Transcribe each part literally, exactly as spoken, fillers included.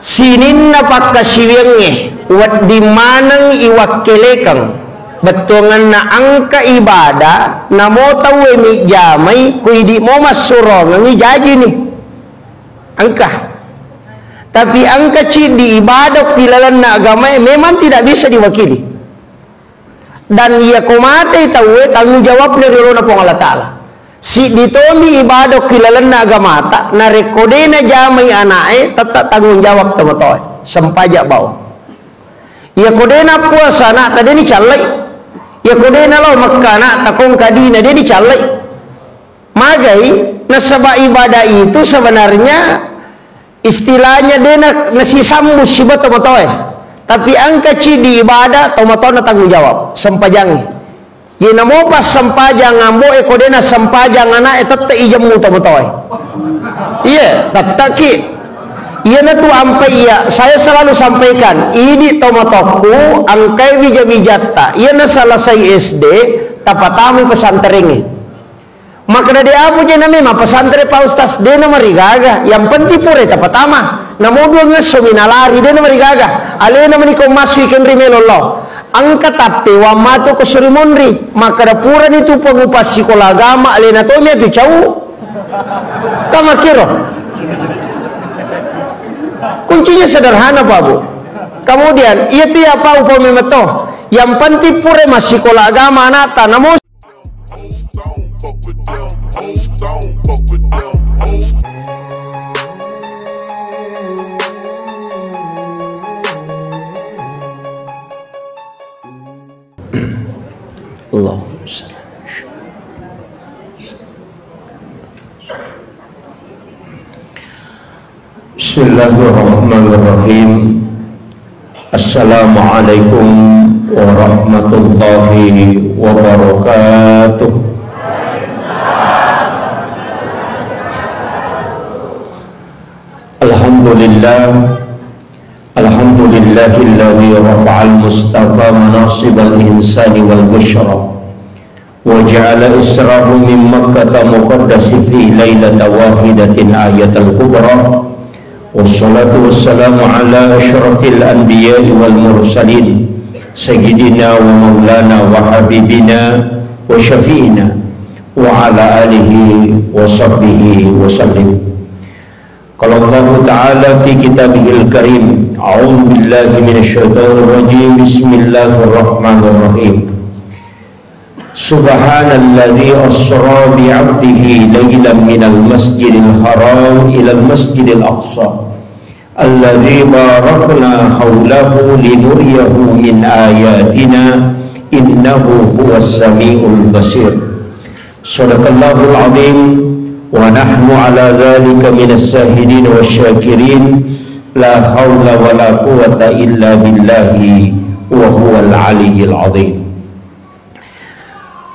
Sininna pakkasiwiangnge wedding maneng iwakkelekeng bettuangenna engka ibadah, namo tauwe mi jamai, ku idi mo massurongengi jajini. Engka. Tapi engka ciddi ibadah pi lalenna agamae memang tidak bisa diwakili. Dan iya ko matei tauwe, tanggung jawabna ri olona Puang Allah Ta'ala. Siddi tomi ibadah ki lalenna agamata, narekko de najamai ana'e, tetap tanggung jawab tomatoe. Sempajang bao. Iya ko de nappuasa ana'ta, de nicallai. Iya ko de nalao Mekka ana'ta, kongka dina, de nicallai. Magai, nasaba ibadah itu sebenarnya istilahnya de na-, nasisambu siba tomatoe. Tapi engka ciddi ibadah, tomatoanna tanggung jawab, sempajangngi. Ye namo passempajang ambo'e, ko de nassempajang ana'e, tette ijemmu tomatoe. Iya, tetteki. Iyanatu ampai iya, saya selalu sampaikan, idi tomatokku, engkai wija-wijatta, iyana selesai S D, tapatamai pesantrengnge. Makkeda, "De apo je name mappesantre, Pak Ustaz?" "De namarigaga, yang penting pura tapatama." Namo duangngesso mi nalari, de namarigaga. Alena mani ko massui kenri melo lao. Engka tappewang matu ko suri monri. Makkeda, "Purani tu pengupas sikola agama, alena tomi atu cau." Kamakkiro. Kuncinya sederhana, Pak Bu. Kemudian, iya tu ya, Pak, upami meto. Yang penting pura massikola agama anakta, namo Allahumma shalli. Bismillahirrahmanirrahim. Assalamualaikum warahmatullahi wabarakatuh. Alhamdulillah. Alhamdulillahilladzi rafa'al mustafa manasibal insani wal busyra. Wa ja'ala israhu min Makkata muqaddasi fi lailata wahidatin ayatal kubra. Wassalatu wassalamu ala asyrafil anbiya'i wal mursalin, sayyidina wa maulana wa habibina wa syafi'ina wa ala alihi wa sahbihi wa sallim. Qala Allahu ta'ala fi kitabihil karim, a'udzu billahi minasy syaithanir rajim, bismillahirrahmanirrahim. Subhanalladzi asra bi 'abdihi lailan minal masjidil haram ilal masjidil aqsa, alladzi barakna haulahu linuriyahu min ayatina, innahu huwas samiul basir. Sadaqallahul azim, wa nahnu ala dzalika minas syahidin wasy syakirin, la haula wala quwwata illa billahi wa huwal aliyyil azim.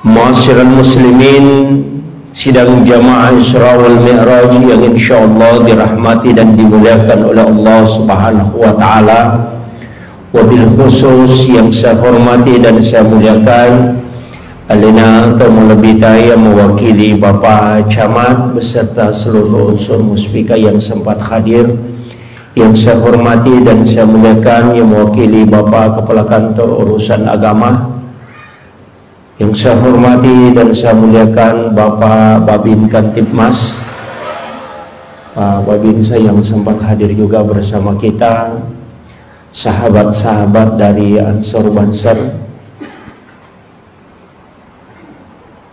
Ma'asyiral muslimin, sidang jamaah Isra wal Mi'raj yang insyaallah dirahmati dan dimuliakan oleh Allah Subhanahu wa taala. Wabil khusus yang saya hormati dan saya muliakan, alena to malebbitai yang mewakili Bapak Camat beserta seluruh unsur Muspika yang sempat hadir. Yang saya hormati dan saya muliakan yang mewakili Bapak Kepala Kantor Urusan Agama. Yang saya hormati dan saya muliakan Bapak Babin Kamtibmas, Pak Babinsa yang sempat hadir juga bersama kita, sahabat-sahabat dari Ansor Banser,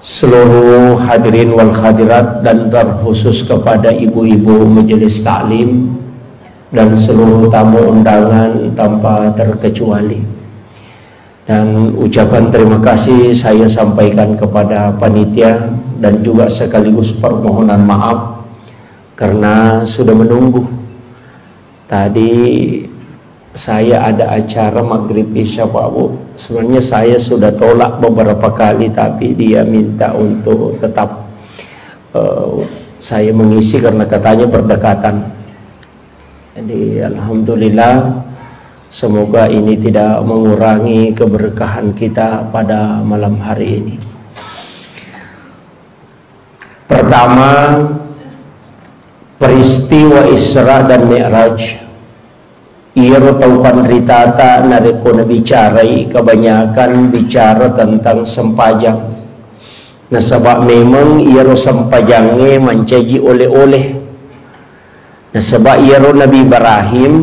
seluruh hadirin wal hadirat, dan terkhusus kepada ibu-ibu majelis taklim dan seluruh tamu undangan tanpa terkecuali. Dan ucapan terima kasih saya sampaikan kepada panitia dan juga sekaligus permohonan maaf karena sudah menunggu. Tadi saya ada acara maghrib isya, Pak Bu. Sebenarnya saya sudah tolak beberapa kali, tapi dia minta untuk tetap, eh, saya mengisi karena katanya berdekatan. Jadi, alhamdulillah, semoga ini tidak mengurangi keberkahan kita pada malam hari ini. Pertama, peristiwa Isra dan Mi'raj Iyaro tau panritata narekko nabicarai, kebanyakan bicara tentang sempajang. Nasaba memang iyaro sempajangnge mancaji oleh-oleh. Nasaba iyaro Nabi Ibrahim,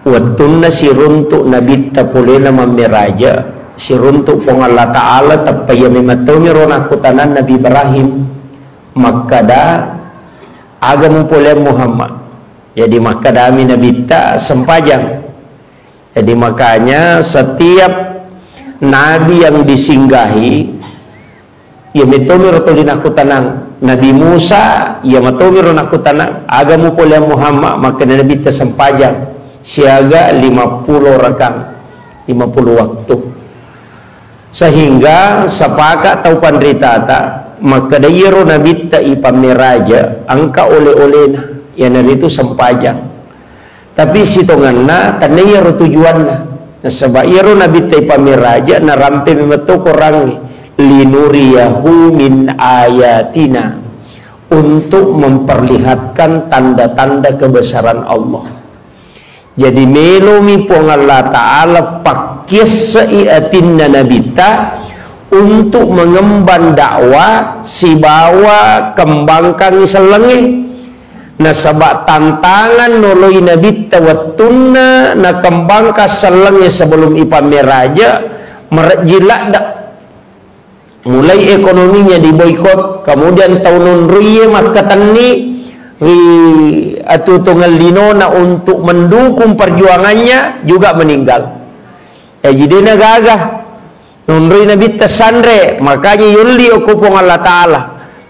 wettunna siruntuk nabitta polena mammeraja, siruntuk Puang Allah Ta'ala, teppa iya memang tomiro nakkutanang Nabi Ibrahim, makkada, "Aga mupoleang Muhammad?" Jadi makkedami nabitta, "Sempajang." Jadi makanya setiap nabi yang disinggahi, iya metomiro tuli nakkutanang. Nabi Musa, iya matomiro nakkutanang, "Aga mupoleang Muhammad?" Makkeda nabitta, "Sempajang siaga lima puluh rakang, lima puluh waktu." Sehingga sepakat tau panritata, makkeda iyaro nabitta ipammeraja engka oleh-olehna, iyanaritu sempajang. Tapi sitongenna tenna iyaro tujuanna. Nasaba iyaro nabitta ipammeraja narampe memetto korangnge, "Linuriyahu min ayatina," untuk memperlihatkan tanda-tanda kebesaran Allah. Jadi melomi Puang Allah Ta'ala pakkiasse'i atinna nabitta untuk mengemban dakwah sibawa kembangkangi sellengnge. Nasaba tantangan noloi nabitta wettunna nakembangkan sellengnge sebelum ipammeraja, marejjing ladde. Mulai ekonominya diboikot, kemudian tau nonroie makkatenni ri atuo-tuongeng linona untuk mendukung perjuangannya juga meninggal. Jaji de nagaga. Nonroi nabitta sanre, makanya yolli okko Puang Allah Ta'ala.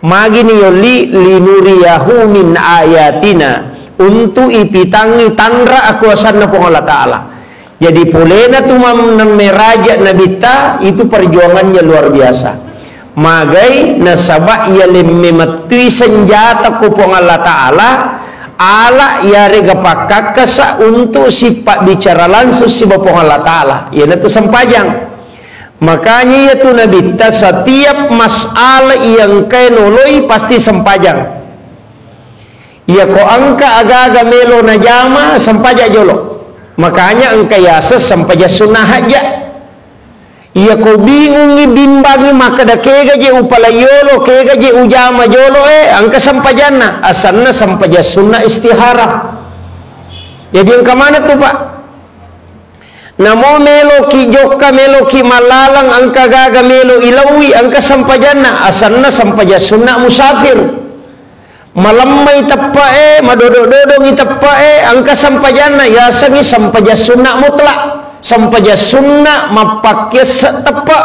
Magini yolli, "Linuriyahu min ayatina," untuk ipitangngi tanra akuasanna Puang Allah Ta'ala. Jadi polena tu mam-, nammeraja nabitta, itu perjuangannya luar biasa. Magai nasaba iyalemme mettui senjata ko Puang Allah Ta'ala, ala yarega pakkakkasa untuk sipabbicara langsung siba Puang Allah Ta'ala, iyanatu sempajang. Makanya iyatu nabitta setiap masalah iya engkae noloi pasti sempajang. Iyako engka aga-aga melo najama, sempajang jolo. Makanya engka yaseng sempajang sunnah hajja. Iyako bingungi, bimbangi, makkeda kega je upalai yolo, kega je ujama jolo, eh, engka sempajanna. Asanna sempajang sunnah istihara. Jadi engka mana tu, Pak? Namo meloki jokka, meloki mallaleng, engka gaga melo ilaui, engka sempajanna, asanna sempajang sunna musafir. Malemmai teppe'e, madodo-dodongi teppe'e, engka sempajanna, yasengngi sempajang sunna mutlak, sempajang sunna mappakkiasse teppe.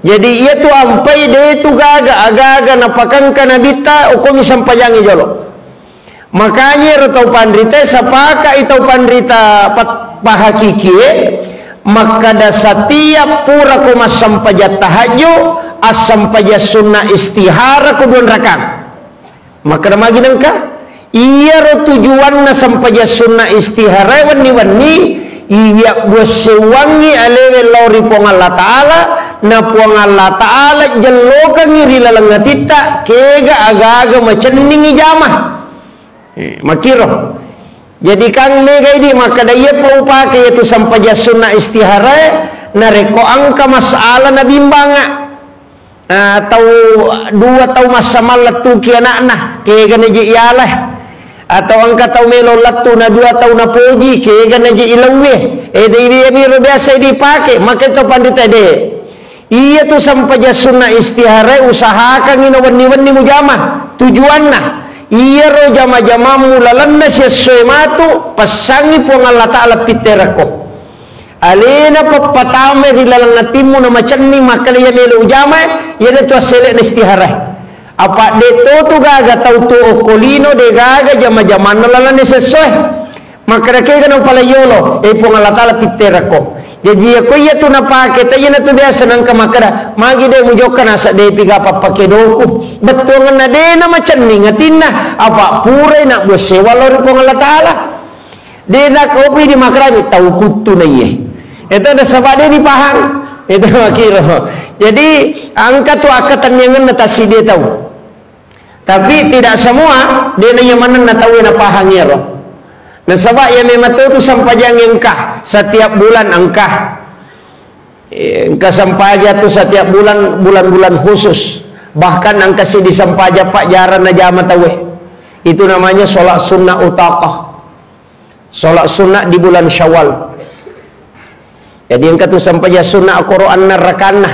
Jadi, iyatu ampai de tu gaga, aga-aga napakengka nabitta, okkomi sempajangngi jolo. Makanya ro tau panrita, sapaka'i tau panrita pat-, pahakikie, makkada setiap pura ko massempajang tahajju, assempajang sunna istihara ko dua rakang. Makkada magi nengka, iyaro tujuanna sempajang sunna istihara wenni-wenni, iya buassewwangngi alewe lao ri Puang Allah Ta'ala, na Puang Allah Ta'ala jellokengngi ri laleng atitta, kega aga-aga macenningi jama. Eh, makkiro. Jadi kan mega idi makkada, iya pa upake iyatu sempajang sunna istihara, narekko engka masalah nabimbanga. Ah, tau dua tau massamalla tuki anakna, kega naji iala. Atau engka tau melo lettu na dua tau napoji, kega naji ilauwe. Eh, de, de, miro biasa dipake, maka tau panrita de. Iyatu sempajang sunna istihara usahakangngi na wenni-wenni mujama. Tujuanna, iyaro jama-jamammu lalenna siessoe matu, passangi Puang Allah Ta'ala pitterakko. Alena pappatamai ri laleng atimmu na macenning makkada iya melo ujama, iyanatu assele'na istihara. Apa de to tu gaga tau tuo okko lino, de gaga jama-jamanna lalenna siessoe. Makkada kega na upalai yolo, eh, Puang Allah Ta'ala pitterakko. Jaji, iyako iyatu napake, ta iyanatu biasa nengka makkada, magi de mujokka nasa depi ga pappake doku. Bettuangenna de na macenning atinna, apa purai na buassewwa lao ri Puang Allah Ta'ala. De na kopi di makkada tau kuttu na iye. Itu ada sebab de dipahang. Itu makkiro. Jadi, engka tu akkatenniangenna tassidie tau. Tapi tidak semua de na iya manenna tau na pahang iyaro. Nasaba iya memang tu, tu sempajang engka setiap bulan engka. Eh, engka sempajang tu setiap bulan, bulan-bulan khusus. Bahkan engka si disempajang pajjarang najama tauwe. Itu namanya sholat sunnah utaqah. Sholat sunnah di bulan Syawal. Jadi engka tu sempajang sunnah Al-Quran enam rakanna.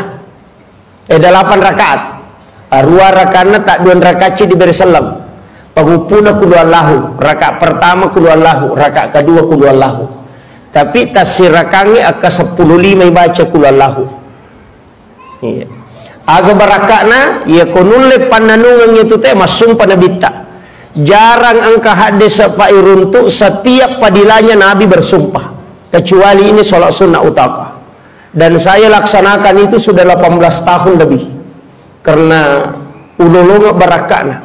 Eh, delapan rakaat. Arua rakanna, tak dua rakaat ci diberi selleng. Panguppuna qul huwallahu, rakaat pertama qul huwallahu, rakaat kedua qul huwallahu. Tapi tassirakangngi akka seppulo lima ibaca qul huwallahu. Iya. Aga barakka'na, iya ko nulle pannanungeng itu te massumpa Nabitta. Jarang engka haddese pa iruntu setiap padilanya Nabi bersumpah. Kecuali ini sholat sunnah utama. Dan saya laksanakan itu sudah delapan belas tahun lebih. Karena ulolonga barakka'na.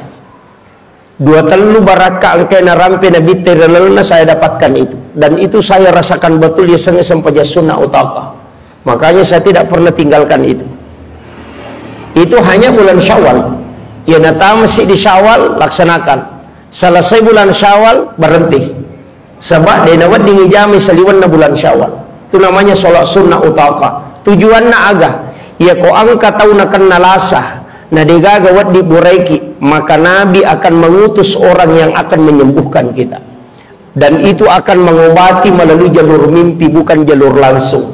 Dua tellu barakka engkae narampe Nabitta ri lalenna, saya dapatkan itu. Dan itu saya rasakan betul, ya, seng-, sempajang sunnah utama. Makanya saya tidak pernah tinggalkan itu. Itu hanya bulan Syawal. Ya, natama si di Syawal, laksanakan. Selesai bulan Syawal, berhenti. Saba de nawedding ijamai saliwenna bulan Syawal. Itu namanya sholat sunnah utama. Tujuanna aga? Iya ko engka tau nakenna lasa, na degaga wedding buraiki, maka Nabi akan mengutus orang yang akan menyembuhkan kita. Dan itu akan mengobati melalui jalur mimpi, bukan jalur langsung.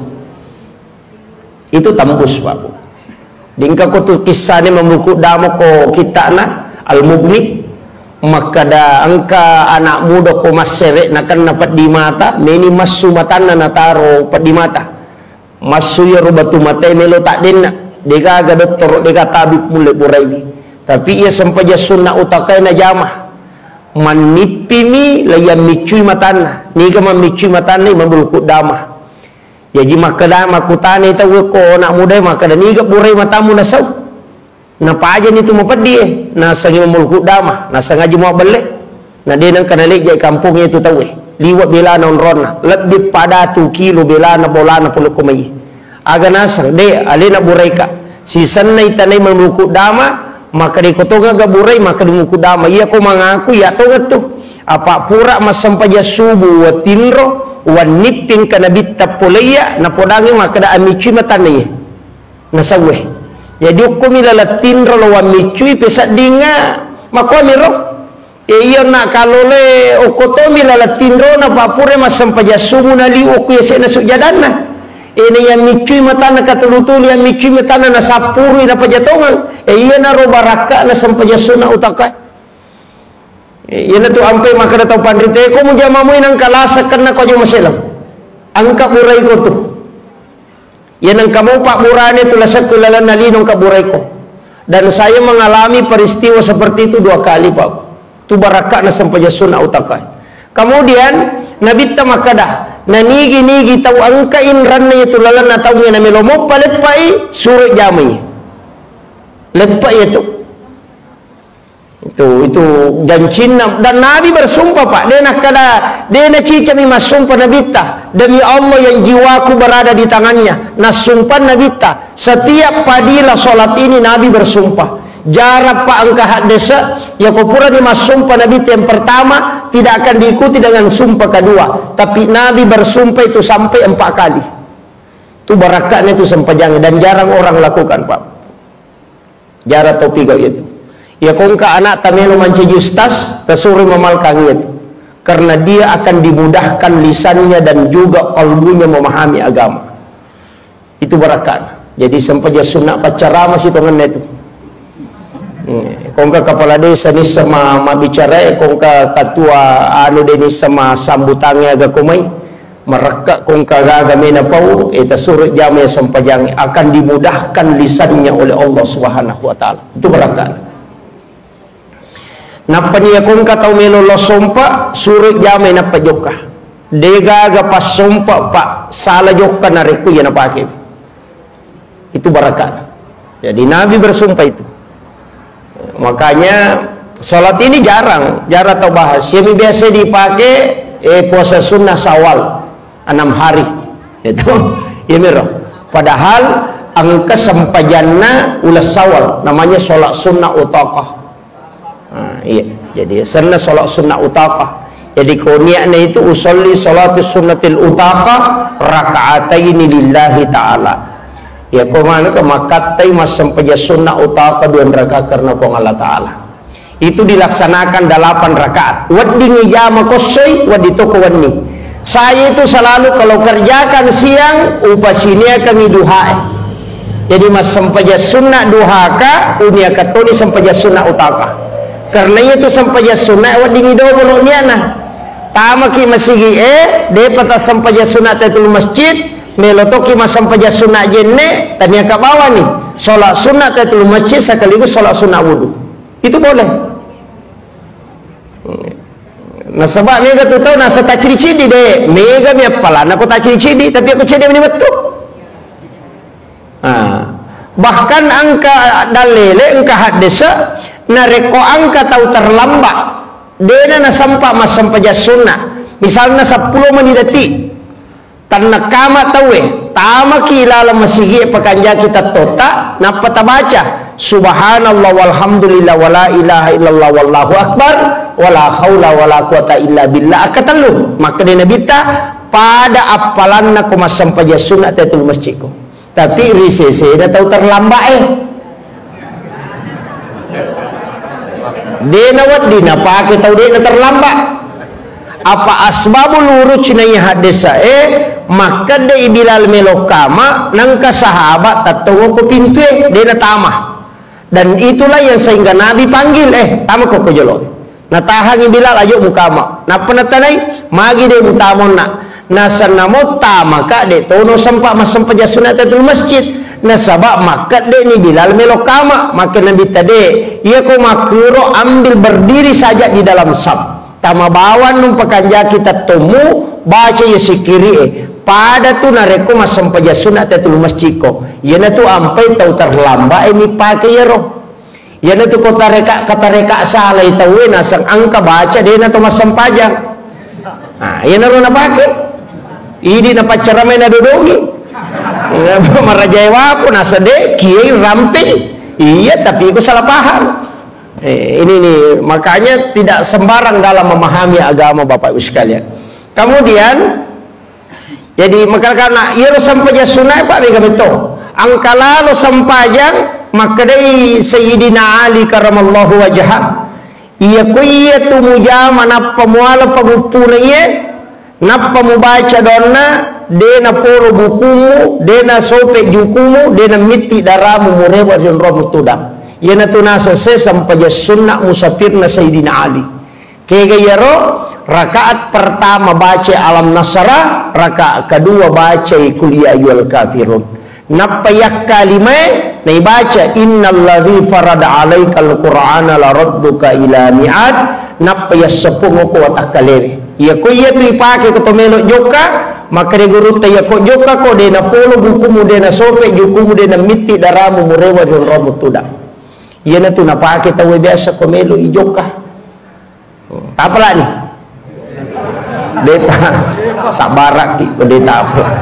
Itu tembus, Pak, Bu. Dingka ko tu kissane Imam Buku Dama ko kitta'na Al-Mughni, makkada engka anak muda ko massere nakenna peddi mata, meni massu matanna nataro peddi mata. Massu iyaro batu matae melo taddenna, degaga dottoro, dega tabib mulle buraiwi. Tapi iya sempajang sunnah utakae najama. Mannippimi la iya miccui matanna. Niga mammiccui matanna? Imam Buku Dama. Jaji makkeda, makkutanai tauwe ko anak mudae, makkeda, "Niga burai matamu nasau?" Napajani tu mapeddi e, nasengngi Imam Buku Dama, nasengaji muabbelle. Na de nengka nalejja kampongnge tu tauwe. Liwa belana onronna, lebbi pada tu kilo belana bolana pole ko mai. Aga naseng, "De, alena buraika." Sisenna itanai Imam Buku Dama, makkeda, "Iko tongaga burai?" Makkeda Imam Buku Dama, "Iya ko mangaku, iya tonga tu. Apa pura massempajang subuh, watinro, wannipping ka Nabitta poleia, napodangi makkeda, 'Amicui matanna iye.'" Nasauwe. Jadi okkomi laleng tinro lo wammiccui peseddingnga makomi ro. E, iya na kalole okko tomi laleng tinrona, pa pura massempajang subuh naliu okko yase'na sujjadanna. E, na iya miccui matanna katulu-tulu, iya miccui matanna nasappurui napajatongeng. E, iya naro barakka'na sempajang sunna utakae. Iyanatu ampai makkeda tau panrita, "Ko mujamamui nangka lasa kenna ko aja maselang. Engka buraiko tu. Iya nangka mau pabburane tu lasekku lalenna lino engka buraiko." Dan saya mengalami peristiwa seperti itu dua kali, Pak. Tu barakka'na sempajang sunna utakae. Kemudian Nabitta makkeda, "Nanigi-nigi tau engka inranna itu lalenna taungnge namelo moppa leppai, suro jamai." Leppai itu. Itu, itu jancinna. Dan Nabi bersumpah, Pak. De nakkeda, de nacicami massumpa Nabitta. "Demi Allah yang jiwaku berada di tangannya." Nassumpah Nabitta. Setiap padila sholat ini Nabi bersumpah. Jarang, Pak, engka haddese, ya ko purani massumpa Nabitta yang pertama, tidak akan diikuti dengan sumpah kedua. Tapi Nabi bersumpah itu sampai empat kali. Itu barakka'na itu sempajang dan jarang orang lakukan, Pak. Jara topi gau itu. Ya kongka anak tamelo mancaji ustaz, tasuro mamalkang itu. Karena dia akan dimudahkan lisannya dan juga kalbunya memahami agama. Itu barakat. Jadi sempajang sunna paccarama sitongenna itu. Hmm. Kongka kepala desa nissa ma, mabbicara, eh, kongka ketua anu de nissa ma sambutangnge aga komai. Marekka kongka gaga mena pau, eh, tasuro jamai sempajang, akan dimudahkan lisannya oleh Allah Subhanahu wa Ta'ala. Itu barakat. Nappa nia kongka tau melo lo sompa, suro jamai nappa jokka. De gaga pas sompa, Pak, sala jokka narekko iya napake. Itu barakat. Jadi Nabi bersumpah itu. Makanya sholat ini jarang, jarang tau bahas. Yang biasa dipakai, eh, puasa sunnah Syawal, enam hari. Itu, ya miro. Padahal engka sempajanna ulas Syawal, namanya sholat sunnah utaqah. Nah, iya. Jadi senna sholat sunnah utaqah. Jadi, ko niatna itu, usolli salatu sunnatil utaqa raka'ataini lillahi ta'ala. Ya, ko maneng ka makkattai massempajang sunna utaqa dua rakaat karena Puang Allah Ta'ala. Itu dilaksanakan delapan rakaat. Wedding ijama kossoi, wedding toko wenni. Saya itu selalu kalau kerjakan siang, upasiniakan duhae. Jadi, massempajang sunna duhaka, uniakan toni sempajang sunna utaqa. Karena itu sempajang sunna wedding idobolo niana. Tamaki masigi e, depa tassempajang sunna tahiyatul masjid, melo toki massempajang sunna jenne, tania ka bawani. Sholat sunna tahiyatul masjid sekaligus sholat sunna wudu. Itu boleh. Nasaba mega tu tau nasa tacidi-cidi de, mega mi appalanna ko tacidi-cidi, tapi aku cedde meni wettu. Ah, bahkan engka dalele, engka haddese, narekko engka tau terlambat, dena nasempa massempajang sunna, misalna seppulo meni detik, tennekkama tauwe, tamaki laleng masigi e pakanjaki tettota, nappa tabaca, "Subhanallah walhamdulillah wala ilaha illallah wallahu akbar, wala haula wala quwata illa billah," akkatellu. Makkeda Nabitta, pada appalanna ko massempajang sunna tahiyatul masjid ko. Tapi ri sesena tau terlambat e. Dena wedding napake tau dena terlambat. Apa asbabul wurud naiya haddesa e, makkedai Bilal melo kama, nengka sahabat tattongo ko pintue, dena tama. Dan itulah yang sehingga Nabi panggil, "Eh, tama ko, ko jolo." Natahangi Bilal, "Ajo mukama." Nappa natanai, "Magi de mutamonna?" Nasennamo tamaka de tono sempa massempajang sunna tahiyatul masjid. Nasaba makkedde ni Bilal melo kama, makkeda Nabitta de, "Iya ko makkuro ambil berdiri saja di dalam saf." Tama bawang nung pakanjaki tettommu, baca iya sikkiri'e. Pada tu narekko massempajang sunna tahiyatul masjid ko. Iyanatu ampai tau terlambat e mipake iyaro. Iyanatu ko tareka, katareka salai tauwe naseng engka baca dena to massempajang. Nah, iyanaro napake. Idi napaccaramai nadodongi. Marajae wapo naseng de kiai ramping. Iya, tapi iko salah paham. Eh, ini nih, makanya tidak sembarang dalam memahami agama, Bapak Ibu sekalian. Kemudian, jadi, makana iyaro sempajang sunnae, Pak, mega metto. Engka lalo sempajang, makkedai Sayyidina Ali karamallahu wajhah, "Iya ko iya tu mujama nappa muala panguppuna iye, nappa mubaca doanna, de napolo bukumu, de nasope jukumu, de namitti daramu, murewa ri onromu tudang." Iyanatu naseng sempajang sunna musafirna Sayyidina Ali. Kega iyaro, rakaat pertama baca Alam Nasrah, rakaat kedua baca Qul Ya Ayyuhal Kafirun. Nappa yakka limae naibaca, "Innalladzi farada alaikal Qur'ana laradduka ila mi'ad." Nappa yasseppumo ko watakkalewe. Iya ko iya tu ipake ko to melo jokka, makkeda gurutta, "Iya ko jokka ko de napolo bukumu, de nasope jukumu, de namitti daramu, murewa ri onromu tudang." Iyanatu napake tauwe biasa ko melo i jokka. Tapalani? Depa. Sabbaraki ko de tapala.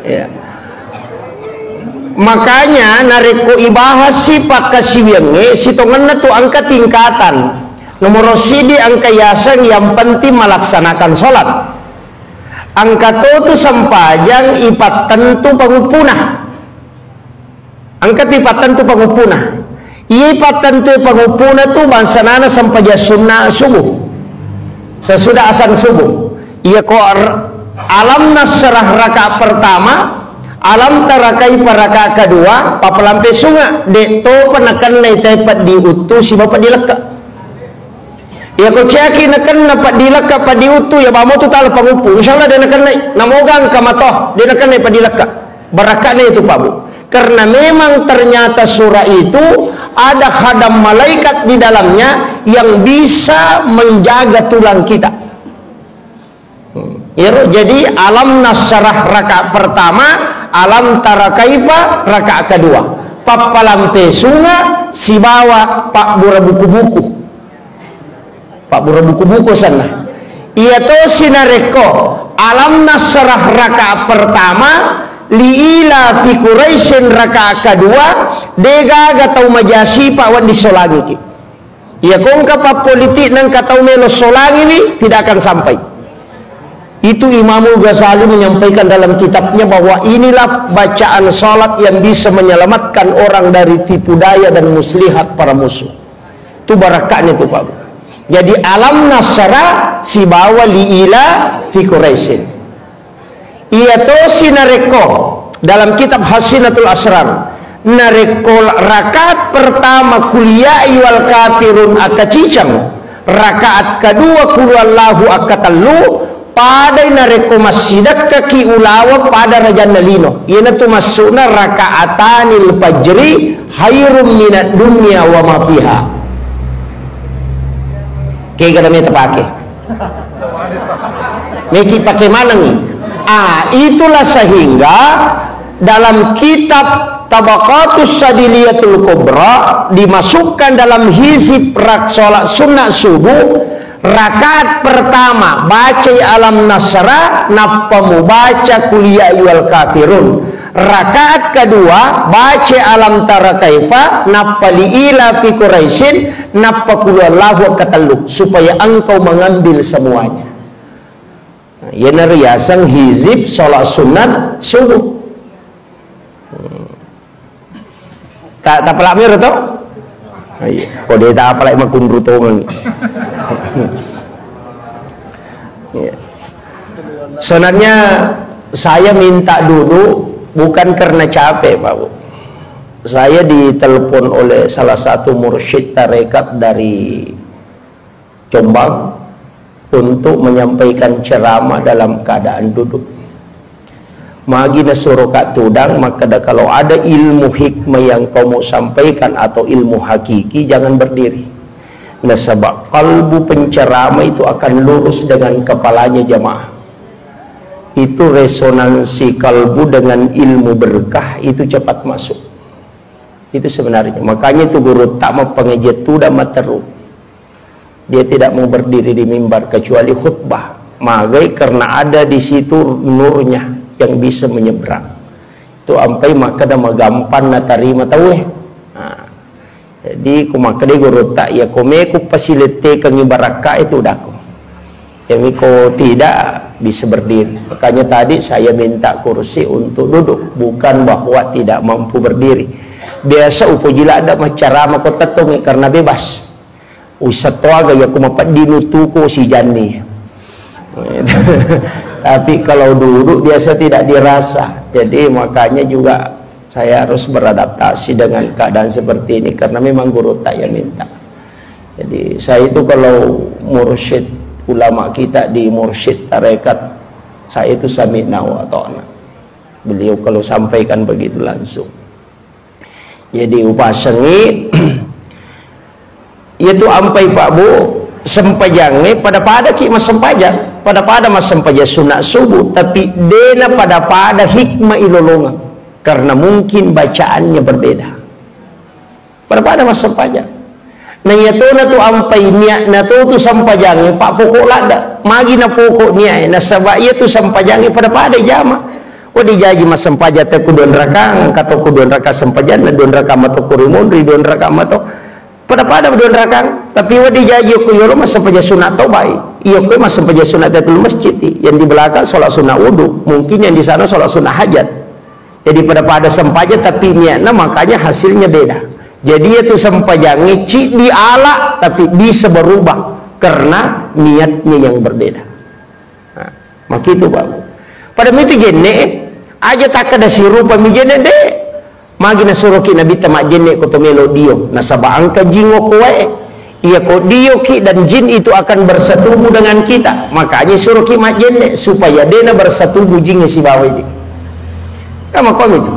Ya. Makanya narekko ibahas si pakkasiwiangnge, sitongenna tu engka tingkatan. Nomoro sidi engka yaseng yang penting melaksanakan sholat. Engka to tu sempajang ipattentu panguppuna. Engka tu ipattentu panguppuna. Iya ipattentu panguppuna tu bangsanana sempajang sunna subuh. Sesudah azan subuh. Iya ko ar-, Alam Nasrah rakaat pertama, Alam Tara Kaifa rakaat kedua, papalampe sunga, de topa nakennai tae peddi uttu sibawa peddi lekka. Iya ko ciaki nakenna peddi lekka, peddi uttu, ya bamo tu tala panguppu. Insya Allah de nakennai. Namoga engka mato, de nakennai peddi lekka. Barakka'na itu, Pak Bu. Karena memang ternyata surah itu ada hadam malaikat di dalamnya yang bisa menjaga tulang kita. Hmm. Iyaro, jadi Alam Nasrah rakaat pertama, Alam Tara Kaifa rakaat kedua. Pappalampe sunga sibawa pabbura buku-buku. Pabbura buku-buku senna. Iya tosi narekko Alam Nasrah rakaat pertama, Li ila fi Quraisyin rakaat kedua, degaga tau maja sipa wedding solangiki. Iya, ko engka pappolitik nengka tau melo solangiwi, tidak akan sampai. Itu Imamul Ghazali menyampaikan dalam kitabnya bahwa inilah bacaan salat yang bisa menyelamatkan orang dari tipu daya dan muslihat para musuh. Itu barakahnya itu, Pak. Jadi, alam nasra sibawa liila fi Quraisyin. Iya tosi narekko dalam kitab Hasinatul Asrar, narekko rakaat pertama Qul ya ayyuhal kafirun akkaciceng, rakaat kedua Qul huwallahu akkatellu, padai narekko massidekkaki ulaweng pada rajanna lino. Iyanatu maksudna rakaatanil fajri khairum minad dunya wa ma fiha. Kega nameta pake? Meki pake manengi. Ah, itulah sehingga dalam kitab Tabaqatus Sadiliyatul Kubra dimasukkan dalam hizib rak-, sholat sunnah subuh, rakaat pertama bacai alam nasra, nappa mubaca qul ya ayyuhal kafirun. Rakaat kedua bacai alam tara kaifa, nappa liila fi Quraisyin, nappa qul huwallahu akkatellu, supaya engkau mengambil semuanya. Nah, iyana riaseng hizib sholat sunat subuh. Hmm. Ta-, tapalak miro to? Iya. Ko de tapalak makunru tongeng. Iya. Sebenarnya saya minta duduk bukan karena capek, Pak Bu. Saya ditelepon oleh salah satu mursyid tarekat dari Jombang untuk menyampaikan ceramah dalam keadaan duduk. Magi nasuroka tudang, makkeda, "Kalau ada ilmu hikmah yang kau mau sampaikan atau ilmu hakiki, jangan berdiri." Nasaba kalbu penceramah itu akan lurus dengan kepalanya jamaah. Itu resonansi kalbu dengan ilmu berkah itu cepat masuk. Itu sebenarnya. Makanya itu gurutta mappangajian tudang matteru. Dia tidak mau berdiri di mimbar kecuali khutbah. Magai karena ada di situ nurnya yang bisa menyeberang. Itu ampai makkeda magampanna tarima tauwe. Nah, jadi ku makkeda gurutta, iya ko meku pasilettekengngi barakka itu dako. Tapi ko tidak bisa berdiri. Makanya tadi saya minta kursi untuk duduk, bukan bahwa tidak mampu berdiri. Biasa upoji ladde maccarama ko tettongi karena bebas. Usattoaga iya ko mapeddinu tuku sijanni. Tapi kalau duduk biasa tidak dirasa. Jadi makanya juga saya harus beradaptasi dengan keadaan seperti ini karena memang gurutta yang minta. Jadi saya itu kalau mursyid ulama kita di mursyid tarekat, saya itu sami'na wa ata'na. Beliau kalau sampaikan begitu langsung. Jadi upasengi, yaitu ampai Pak Bu, sempajangnge pada-pada ki massempajang, pada-pada massempajang sunat subuh, tapi dena pada-pada hikmah ilolongeng, karena mungkin bacaannya berbeda. Pada-pada massempajang. Na iya tona tu ampai niatna to tu sempajangnge, Pak, pokok ladde. Magi na pokok niat e, nasaba iya tu sempajangnge pada-pada jama. Wedding jaji massempajang te ku dua rakang, engka to ku dua rakang sempajanna, dua rakang mato ku ri monri, dua rakang mato. Pada-pada dua rakang, tapi wedding jaji ko yolo massempajang sunat tobai. Iya ko massempajang sunat Tahiyatul Masjid yang di belakang sholat sunat wudu, mungkin yang di sana sholat sunat hajat. Jadi pada-pada sempajang tapi niatna, makanya hasilnya beda. Jadi itu sempajangnge ciddi ala tapi bisa berubah karena niatnya yang berbeda. Nah, makitu, Pak. Pada mitu jenne, aja takkeda sirupa mi jenne, de. Magi nasuroki Nabitta majjenne ko to melo dio, nasaba engka jin okko wae. Iya ko dioki dan jin itu akan bersetubuh dengan kita. Makanya suroki majjenne supaya dena bersetubuh jin sibawa dio. Kama komi tu.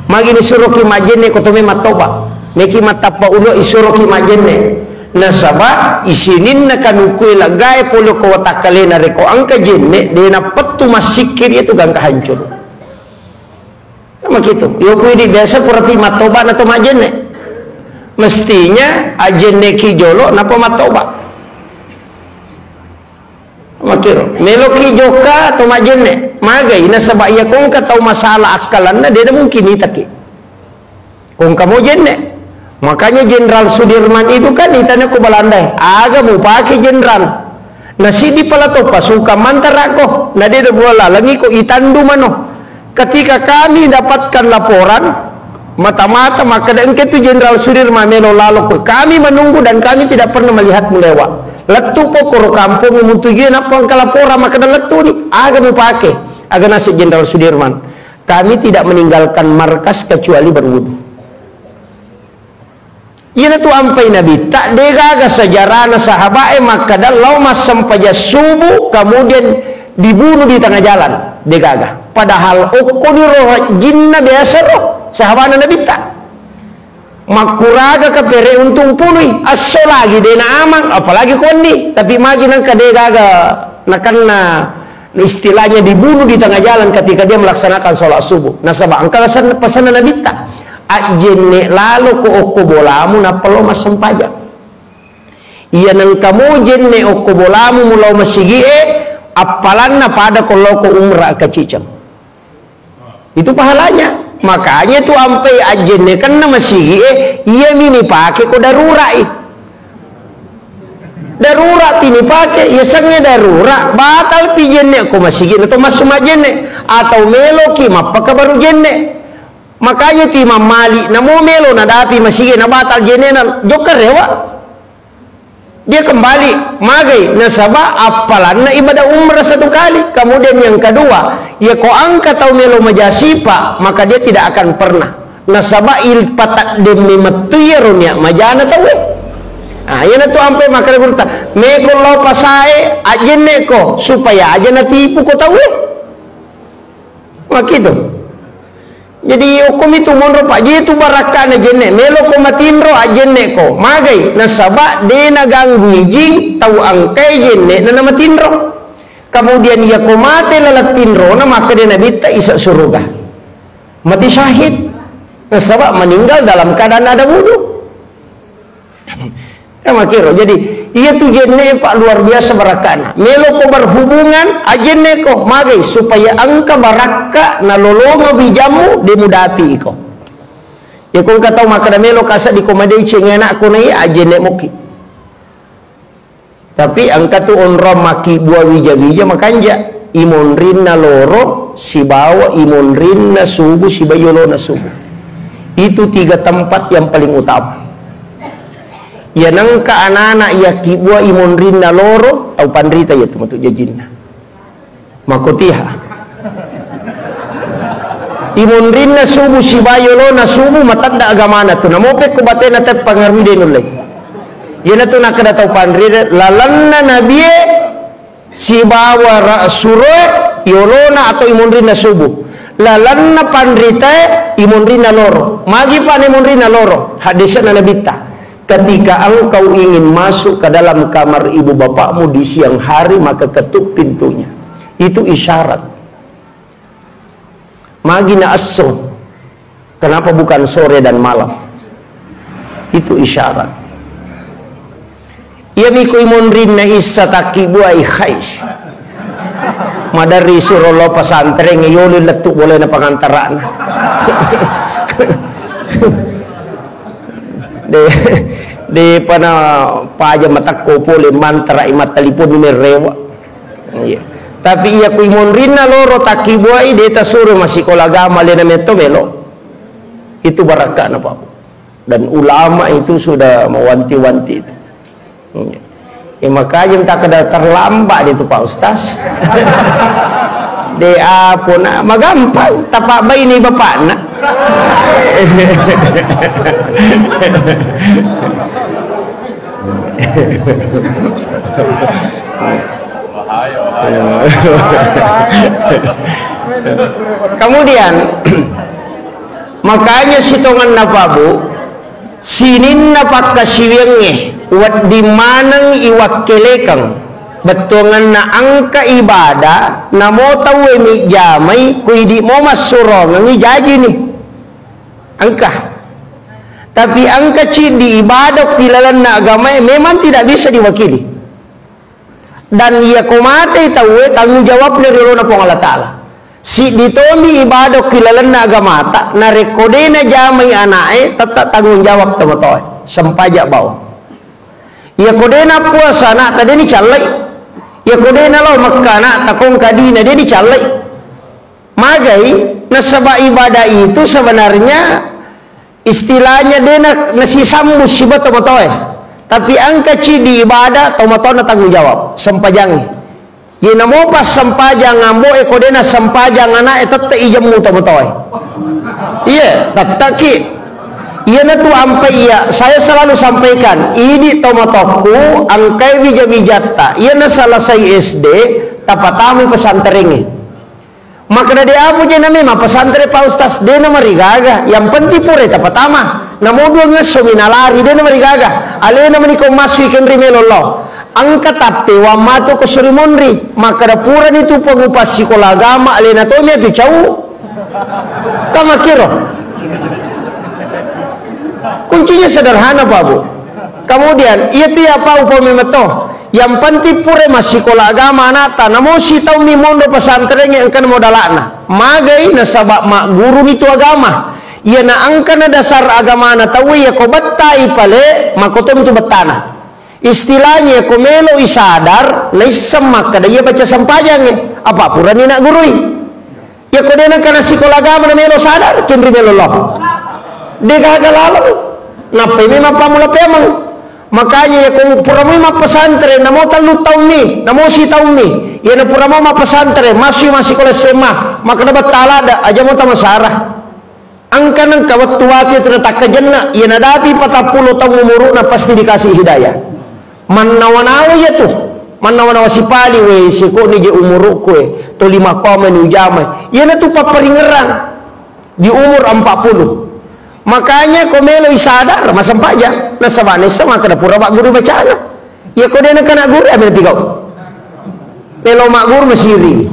Magi nisuroki majjenne ko to me mattoba. Meki mattappa ulo isuroki majjenne. Nasaba isininna kanukue laggae pole ko watakkalena reko engka jenne, dena pettu massikkiri itu gangka hancur. Makitu, yo kuidi biasa purapi mattoba na to majjenne. Mestinya ajjenneki jolo napa mattoba. Makiro, meloki jokka to majjenne. Magai nasaba iya kongka tau masalah akkalanna dena mungkin itaki. Kongka mo jenne. Makanya Jenderal Sudirman itu kan itana ko Belanda, aga mupake jenderal. Na siddi pala to pasukan mantarakko, na de' bola lalengi ko itandu mano. Ketika kami dapatkan laporan, mata-mata makkeda engka tu Jenderal Sudirman melo lalo ko. Kami menunggu dan kami tidak pernah melihatmu lewat. Lettu pokoro kampung muntujue nappa engka laporan makkeda lettu ni, aga mupake. Aga nasib Jenderal Sudirman. Kami tidak meninggalkan markas kecuali berwudu. Iyanatu ampai Nabitta, degaga sejarahna sahabae makkeda lao massempajang subuh, kemudian dibunuh di tengah jalan. Degaga. Padahal okkoniro jinna biasa ro sahabana Nabitta. Makkuraga kapere untung punui, esso lagi dena amang, apalagi konni. Tapi magi nangka degaga nakenna istilahnya dibunuh di tengah jalan ketika dia melaksanakan sholat subuh. Nasaba engka pesan-, pesanna Nabitta, ajjenne lalo ko okko bolamu nappa lo massempajang. Iya nengka mo jenne okko bolamu mulao masigi'e, appalanna pada ko lao ko umrah kaciceng. Itu pahalanya. Makanya tu ampai ajjenne kenna masigi'e, iya mi nipake ko darurai. Darurat ini pake, yasengnge darurat, batal pi jenne ko masigi na to massu majenne, atau meloki mappaka baru jenne. Makanya tu Imam Malik namo melo nadapi masigi na batal jenne na jokka rewa. Dia kembali, magai nasaba appalanna ibadah umrah satu kali. Kemudian yang kedua, ya ko angka tau melo majasipa, maka dia tidak akan pernah. Nasaba il patadde memettu iyaro niat majana tauwe. Ah, iyanatu ampe makkeda gurutta, meko lao pasae, ajjenneko, supaya aja natipu ko tauwe. Makkitu. Jadi, okkomi tu monro, Pak, je tu barakkana jenne, melo ko matinro, ajjenneko. Magai, nasaba de naganggu ijing tau angkai jenne na namatinro. Kemudian, iya ko mate laleng tinrona, makkeda Nabitta isa suruga. Mati syahid. Nasaba meninggal dalam keadaan ada wudu. Ya, makiro. Jadi, iya tu jenne, Pak, luar biasa barakkana. Melo ko berhubungan, ajenne ko, magai, supaya engka barakka nalolonga wijamu, de mudapi iko. Ya, ko engka tau makkeda melo kasa di ko madeceng anakku na iya, ajenne moki. Tapi engka tu onrong makkibua wija-wija makanja, imonrinna loro sibawa imonrinna subuh sibawa yolona subuh. Itu tiga tempat yang paling utama. Iya nengka anak-anak iya kibua imonrinna loro, tau panrita iya tu matu jajinna. Makotiha. Imonrinna subuh sibawa yolona subuh matedda agamana tu. Namo pekko batena teppangngarui de nullei. Iyanatu nakkeda tau panrita, lalenna nabie sibawa ra-, suroe yolona atau imonrinna subuh. Lalenna panritae imonrinna loro. Magi pa na imonrinna loro? Hadisna Nabitta. Ketika engkau ingin masuk ke dalam kamar ibu bapakmu di siang hari, maka ketuk pintunya. Itu isyarat. Magi na esso. Kenapa bukan sore dan malam? Itu isyarat. Iya miko imonrinna issa takkibuai khais. Maderri suro lo pesantren yolo lettu boleh na pengantarana. De, de pana paja matakko pole mantara i mattalipun ni merewa. Iya. Tapi iya ku imonrinna loro takkibuai de tasuro masikola agama lena metto melo. Itu barakkana, Pak. Dan ulama itu sudah mewanti-wanti itu. Iya. Ya, makanya minta kada terlambat itu, Pak Ustaz. De apona magampang, tapak baini bapakna. Kemudian, makanya sitongenna Pak Bu, sininna pakkasiwiangnge, wedding maneng iwakkelekeng, bettuangenna engka ibadah, namo tauwe mi jamai, kuidi mo massurongengi jajini. Engka. Tapi engka ciddi ibadah pi lalenna agamae memang tidak bisa diwakili. Dan iya ko mate tauwe tanggung jawabna ri olona Puang Allah Ta'ala. Siddi tomi ibadah ki lalenna agamata, narekko de najamai ana'e, tette tanggung jawab tomatoae, sempaja bawang. Iyako de nappuasa ana'ta, de nicallai. Iyako de nalao Mekka ana'ta, kongka dina, de nicallai. Magai, nasaba ibadah itu sebenarnya istilahnya de na-, nasisambu siba tomatoae. Tapi engka ciddi ibadah, tomatoanna tanggung jawab, sempajangnge. Iye namo passempajang ambo'e, ko de nassempajang ana'e, tette ijemmu tomatoae. Iye, tetteki. Iyanatu ampai iya, saya selalu sampaikan, idi tomatokku, engkai wija-wijatta, iyana selesai S D, tapatamai pesantrengnge. Makkeda, "De apo je name mappesantre, Pak Ustaz?" De namarigaga, yang penting pura tapatama. Namo dua ngesso mi nalari, de namarigaga. Alena meni ko massui kenri melo lo. Engka tappewang matu ko suri monri. Makkeda, "Purani tu pengupas sikola agama, alena tomi atu cau." Kan makkiro. Kuncinya sederhana, Pak Bu. Kemudian, iya tu ya, Pak, upami meto. Yang penting pura massikola agama ana'ta, namo sitaummi mondo pesantrengnge engkana modala'na. Magai nasaba magguruni tu agama. Iyana engkana dasar agamana tauwe, iyako bettai pale, makkotomi tu bettana. Istilahnya, ko melo isadar, naisseng makkeda iya baca sempajangnge, apa purani naggurui. Iyako de nengka nassikola agama na melo sadar, kenri melo lo. De gaga laleng. Nappai memang pammula pemeng. Makanya iyako pura mui mappesantren, namo tellu taummi, namo sitaummi. Iyana pura mau mappesantren, massu massikola S M A, makkeda bettala da, aja mo tamasara. Engka nengka wettu-wettu itu natakkajenna, iya nadapi patappulo taung umuru'na pasti dikasih hidayah. Mannawa-nawa iya tu, mannawa-nawa sipali, we, siko'ni je umuru'ku, we, to lima koma ni ujama. Iyana tu papparingerang di umur empat puluh. Makanya ko melo isadar, massempajang, nasaba nessa makkeda pura magguru bacana. Iya ko de nengka nagguru, amena pigau. Melo magguru masiri.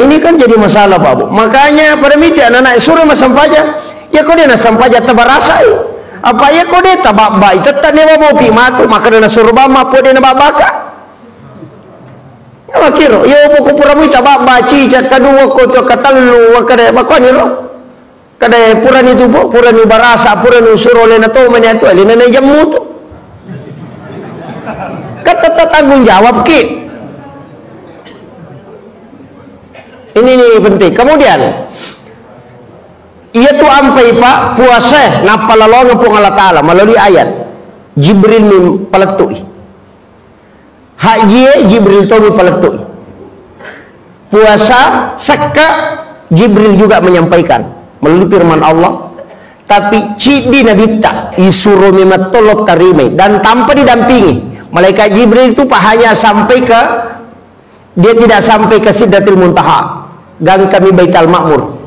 Ini kan jadi masalah, Pak Bu. Makanya pada miti anak-anak suruh massempajang. Ya, ko de nassempajang tabarasai. Apa ya ko de tababbai, tetta newa mopi matu, makkeda nasuro bamma, apa de nababbaka. Ya, makkiro, ya, buku pura mui tababba, cica, kedua, ko tu, ketellu, makkeda, makkoni ro. Kada purani tu, Bu, purani barasa, purani usuro lena to mani atu, lena na jammu tu. Kan tetap tanggung jawab ki. Ini, ini penting. Kemudian, iya tu ampai, Pak, puasa nappa lalong Puang Allah Taala melalui ayat. Jibril min palettui. Hajjie Jibril tomi palettu'i. Puasa, sekka, Jibril juga menyampaikan melalui firman Allah. Tapi ciddi Nabitta, isuro memang tolong tarimai dan tanpa didampingi. Malaikat Jibril itu, Pak, hanya sampai ke, dia tidak sampai ke Sidratil Muntaha. Gangkami Baital Ma'mur.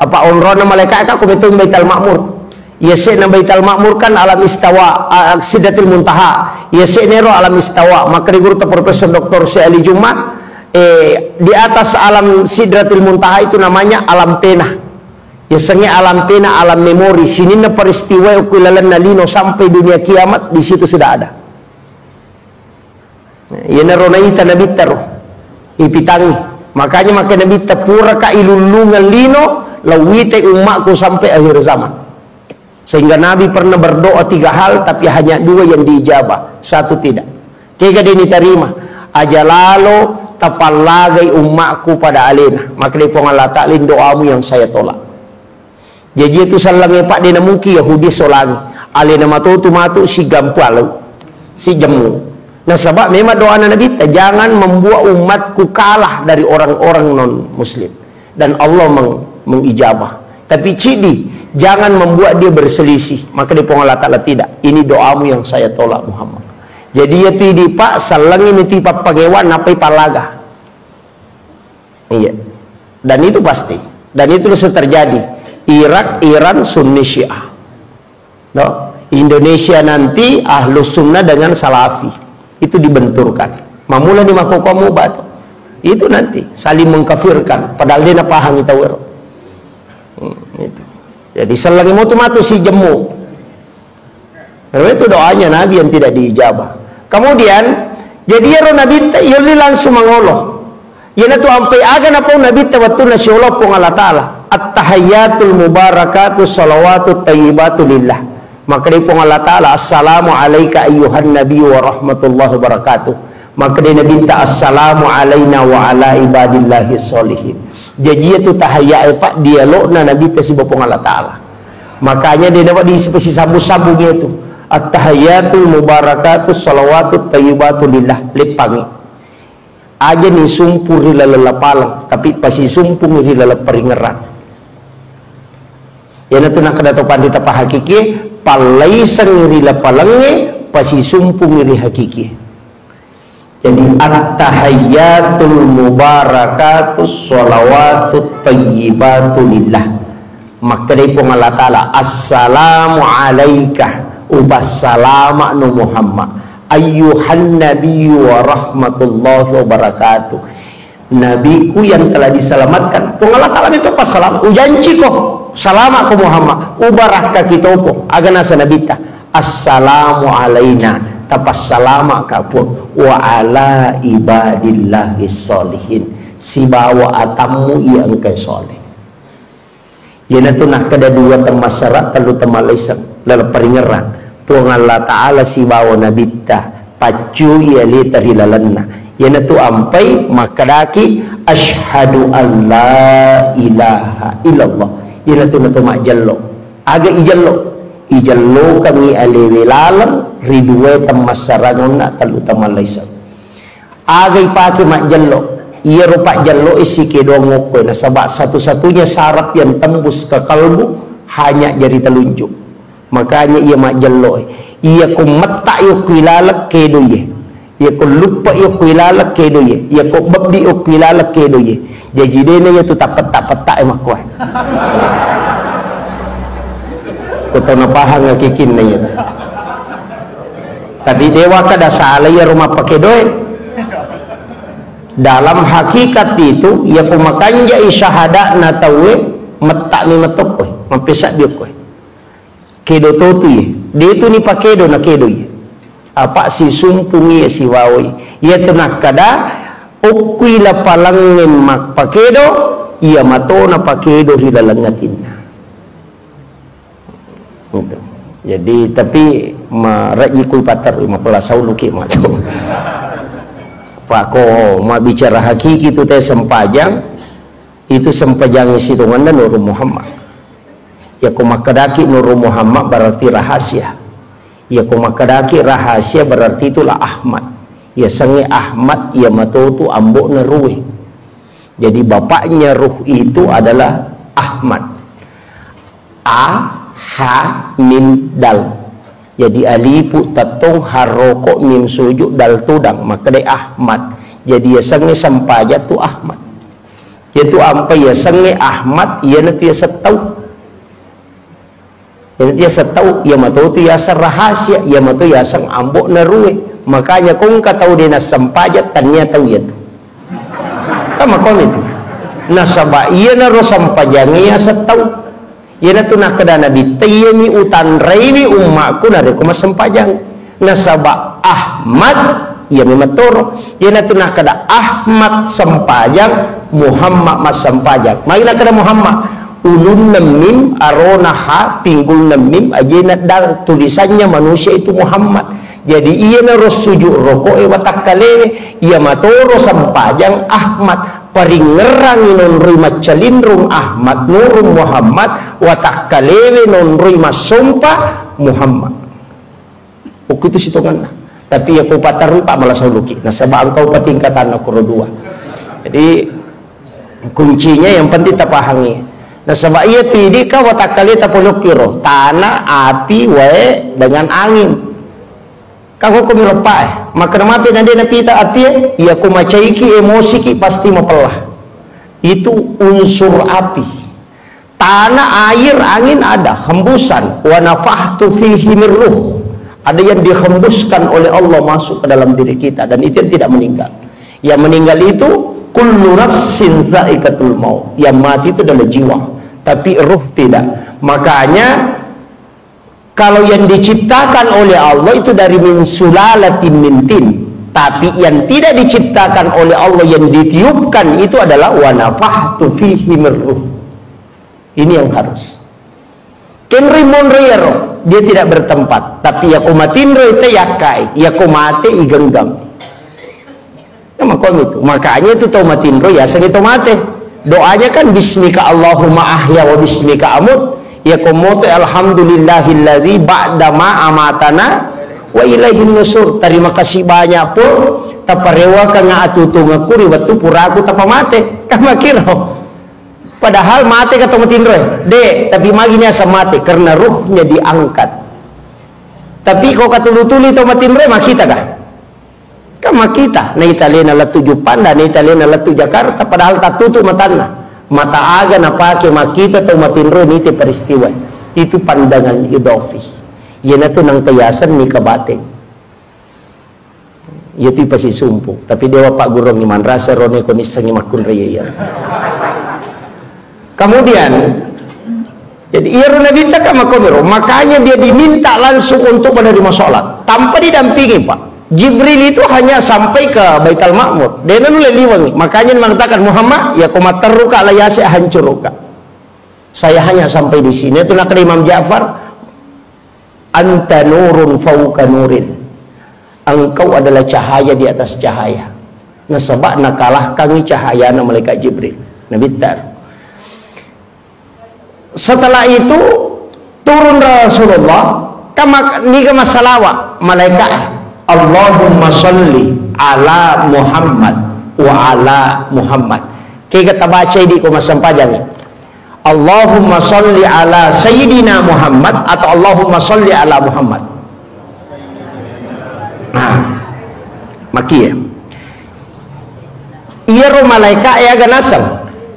Apa onrona malaika'e ka ko metoi Baital Ma'mur. Yase'na Baital Ma'mur kan alam istawa, a-, Sidratil Muntaha. Yase'na ero alam istawa. Maka di guru ta Profesor Doktor Syekh Ali Juma, eh, di atas alam Sidratil Muntaha itu namanya alam pena. Yasengnge alam pena, alam memori. Sininna peristiwa okko ilalenna lino sampai dunia kiamat, di situ sudah ada. Iyanaro naita Nabitta ro, ipitangngi. Makanya maka Nabitta, "Puraka ilullungeng lino, lauwitai ummakku sampai akhir zaman." Sehingga Nabi pernah berdoa tiga hal, tapi hanya dua yang diijabah, satu tidak. Kega de nitarima, aja lalo tapallagai ummakku pada alena. Maka de Puang Allah Ta'ala, doamu yang saya tolak. Jaji itu sellengnge, Pak, de namungkin Yahudi solangi. Alena matotu matu sigampu alau, sijemmu. Nasaba memang doana Nabitta, "Jangan membuat umatku kalah dari orang-orang non muslim." Dan Allah meng-, mengijabah. Tapi cidi, jangan membuat dia berselisih. Maka di Puang Allah Ta'ala, "Tidak, ini doamu yang saya tolak, Muhammad." Jadi ya tidi, Pak, sellengnge miti pappagewa, napai pallaga. Iya. Dan itu pasti. Dan itu sudah terjadi. Irak, Iran, Sunni Syiah. No? Indonesia nanti Ahlus Sunnah dengan Salafi. Itu dibenturkan. Mamula di makokomu batu. Itu nanti saling mengkafirkan. Padahal dia napahangi tawero. Hmm, itu. Jadi selagi mau tu matu si jemu. Karena itu doanya Nabi yang tidak diijabah. Kemudian, jadi ero Nabitta, yolli langsung mangolo. Iyanatu ampai aga napau Nabitta wettunna siolo Puang Allah Ta'ala. At-tahiyyatul mubarakatu salawatut thayyibatu lillah. Makkedai Puang Allah Ta'ala, "Assalamu alaika ayyuhan nabiyyu wa rahmatullahi wa barakatuh." Makkedai Nabitta, "Assalamu alaina wa ala ibadillahi sholihin." Jaji iyatu tahiyyae, Pak, dialogna Nabitta siba Puang Allah Ta'ala. Makanya de' nawa dipasisambung-sambung iyatu. At-tahiyyatul mubarakatu salawatut thayyibatu lillah. Leppangi. Aja ni sumpu ri laleng lapaleng, tapi pasisumpungi ri laleng paringerang. Iyanatu nakkeda to panrita pahakikie, pallaiseng ri lapalengnge, pasisumpungi ri hakikie. Jadi, at-tahiyyatul mubarakatus shalawatut thayyibatu lillah. Makkedai Puang Allah Ta'ala, "Assalamu alaika, upassalama'no Muhammad, ayyuhan nabiyyu wa rahmatullahi wa barakatuh." Nabiku yang telah diselamatkan. Puang Allah Ta'ala itu passalam, ujanciko, salama'ko Muhammad, ubarakkaki topo, aga nasa Nabitta, "Assalamu alaina," tapassalama'ka Puang, "wa ala ibadillahi sholihin," sibawa atammu iya engkae soleh. Iyanatu nakkeda dua temmassara, tellu temmallaiseng, laleng paringerang. Puang Allah Ta'ala sibawa Nabitta, paccui aleta ri lalenna. Iyanatu ampai makkedaki, "Asyhadu an la ilaha illallah." Iyanatu nato majjello. Aga ijello? Ijellokangngi alewe laleng ri dua temmassarangna tellu temmallaiseng. Aga ipake majjello? Iyaro pajjelloe sikedoang okkoe, nasaba satu-satunya saraf yang tembus ke kalbu hanya jari telunjuk. Makanya iya majjelloe. Iya ko metta yokko ilaleng kedo iye. Iya ko luppa yokko ilaleng kedo iye. Iya ko bebbi yokko ilaleng kedo iye. Jaji dena iya tu tapetta-petta e makkoe. Ko tau napahang hakikinna iya. Tapi dewa kada salah iyaro mappakedoe. Dalam hakikat itu, iya ko makanjai syahada'na tauwe, metta'mi metokkoe, mappesabbi okkoe. Kedo totu iye. De tu ni pakedo na kedo iye. Apa sisumpungi iya siwawoi. Iya tu nakkada, okkui lapalangnge mappakedo, iya matona pakedo ri laleng atinna. Gitu. Jadi, tapi marejji kui paterru, mapela sauluki matu. Pako mabbicara hakiki tu te sempajang, itu sempajang sitongenna Nurul Muhammad. Yako makkedaki Nurul Muhammad berarti rahasia. Yako makkedaki rahasia berarti itulah Ahmad. Yasengnge Ahmad, iya matotu ambo'na ruwe. Jadi bapaknya ruh itu adalah Ahmad. A, ha, mim, dal. Jadi alifu tettong, ha roko, mim sujud, dal tudang. Makkedai Ahmad. Jadi yasengnge sempajang tu Ahmad. Yatu ampai yasengnge Ahmad, iyanatu yaseng tau. Iyanatu yaseng tau, iya matotu yaseng rahasia, iya matu yaseng ambo'na ruwe. Makanya ko engka tau de nassempajang, tania tau iyatu. Kan makkomi tu. Nasaba iyanaro sempajangnge yaseng tau. Iyanatu nakkeda Nabitta, iyami utanraiwi ummakku narekko massempajang. Nasaba Ahmad, iyami mattoro. Iyanatu nakkeda Ahmad sempajang, Muhammad massempajang. Magi nakkeda Muhammad? Ulunna mim, arona ha, pinggulna mim, ajena dal. Tulisannya manusia itu Muhammad. Jadi iyanaro sujud roko'e watakkalewe, iya matoro sempajang Ahmad. Paringngerangngi nonroi maccalinrung Ahmad Nurung Muhammad, watakkalewe nonroi massompa Muhammad. Okko itu sitongenna. Tapi iya ko paterru, Pak, malah sauluki. Nasaba engkau patingkatanna koro dua. Jadi kuncinya yang penting tapahangi. Nasaba iya tu idi ka watakkale taponokiro, tanah, api, wae, dengan angin. Kagokko mi roppae. Makkeda mapi na de napita apie, iya ko macaiki, emosiki, pasti mapella. Itu unsur api. Tanah, air, angin ada, hembusan. Wa nafakhtu fihi min ruh. Ada yang dihembuskan oleh Allah masuk ke dalam diri kita, dan itu yang tidak meninggal. Yang meninggal itu kullu nafsin zaikatul maut. Yang mati itu adalah jiwa, tapi ruh tidak. Makanya kalau yang diciptakan oleh Allah itu dari min sulalatin min tin. Tapi yang tidak diciptakan oleh Allah, yang ditiupkan itu adalah wa nafakhtu fihi min ruh. Ini yang harus. Kenri monro iyaro, dia tidak bertempat. Tapi yako matinro ite yakkai, yako mate igenggam. Ya, makomi itu. Makanya itu tau matinro, ya, seni tau mate. Doanya kan, "Bismika Allahumma ahya wa bismika amut." Yako moto, "Alhamdulillahilladzi ba'da ma amatana wa ilaihin nusur." Terima kasih banyak pun, taparewa ka nga atutungekku ri wettu puraku tapamate. Kan makiro. Padahal mate ka tau matinroe? De, tapi magi niaseng mate? Karena ruhnya diangkat. Tapi ko katulu-tului tau matinroe, makkita ka? Kan makkita, naita alena lettu Juppanda, naita alena lettu Jakarta, padahal tattutu matanna. Mata aga napake makkita tau matinroe nite peristiwa? Itu pandangan idofi. Iyanatu nangka yasenni kabateng. Iya tu ipasisumpu, tapi dewa pagguruangngi manrasa rone ko nissengngi makkunrai iya. Kemudian, jadi iyaro nabitta ka makomiro, makanya dia diminta langsung untuk menerima sholat tanpa didampingi, Pak. Jibril itu hanya sampai ke Baitul Ma'mur, dena nulle liwengi. Makanya mengatakan, "Muhammad, ya ko matteru ka la yase hancuru ka." Saya hanya sampai di sini. Itu nakkeda Imam Ja'far, "Anta nurun fauqa nurin." Engkau adalah cahaya di atas cahaya. Nasaba nakalahkangi cahayana malaikat Jibril. Nabitta. Setelah itu turun Rasulullah, kama-, niga massalawa malaikat, "Allahumma salli ala Muhammad wa ala Muhammad." Kega tabaca idi ko massempajang. Allahumma salli ala Sayyidina Muhammad atau Allahumma salli ala Muhammad? Nah, makia. Iyaro malaika e aga naseng.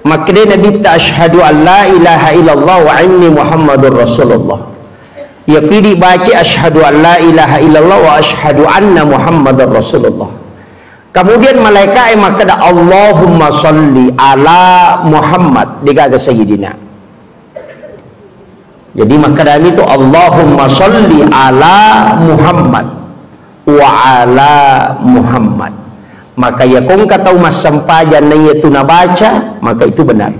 Makkeda Nabitta, "Asyhadu an la ilaha illallah wa anni Muhammadur Rasulullah." Iya pidi baca, "Asyhadu an la ilaha illallah wa asyhadu anna Muhammadar Rasulullah." Kemudian malaika e makkeda, "Allahumma salli ala Muhammad," degaga Sayyidina. Jadi makkedami tu, "Allahumma salli ala Muhammad wa ala Muhammad." Maka iya kongka tau massempajang naiya tu nabaca, maka itu benar.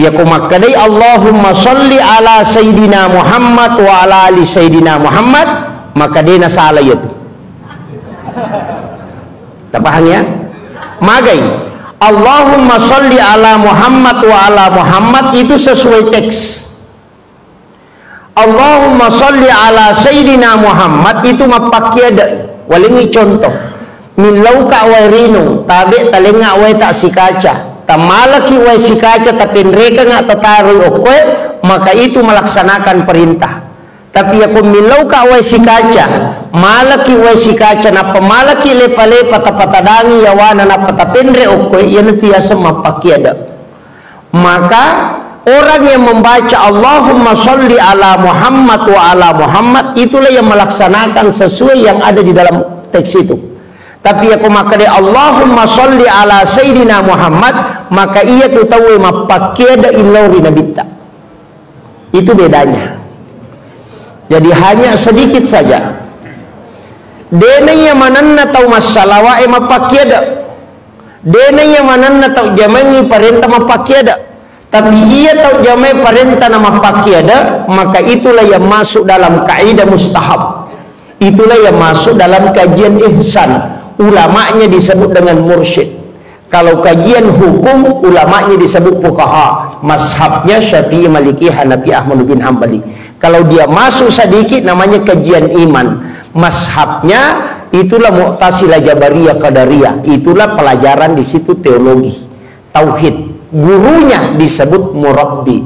Iya ko makkedai, "Allahumma salli ala Sayyidina Muhammad wa ala ali Sayyidina Muhammad," maka dena salah iya tu. Tapahang ya? Magai, "Allahumma salli ala Muhammad wa ala Muhammad" itu sesuai teks. "Allahumma salli ala Sayyidina Muhammad" itu mappakkiada. Walengngi contoh. Millauka wae rinung, tabe talengnga wae ta sikaca. Tamalaki wae sikaca, tapenrekengnga tataroi okkoe, maka itu melaksanakan perintah. Tapi yako millauka wae sikaca, malaki wae sikaca, nappa malaki lepa-lepa, tapatadangi yawana, nappa tapenre okkoe, iyanatu yaseng mappakkiada. Maka orang yang membaca "Allahumma salli ala Muhammad wa ala Muhammad" itulah yang melaksanakan sesuai yang ada di dalam teks itu. Tapi yako makkeda, "Allahumma salli ala Sayyidina Muhammad," maka iya tu tauwe mappakkiada illau ri Nabitta. Itu bedanya. Jadi hanya sedikit saja. Dena iya manenna tau massalawa e mappakkiada. Dena iya manenna tau jamaengngi parenta mappakkiada. Tapi iya tau jamae parenta na mappakkiada, maka itulah yang masuk dalam kaidah mustahab. Itulah yang masuk dalam kajian ihsan. Ulamanya disebut dengan mursyid. Kalau kajian hukum, ulamanya disebut fuqaha. Mazhabnya Syafi'i, Maliki, Hanafi, Ahmad bin Hambali. Kalau dia masuk sedikit, namanya kajian iman. Mazhabnya itulah Mu'tazilah, Jabariyah, Qadariyah. Itulah pelajaran di situ teologi, tauhid. Gurunya disebut murabbi.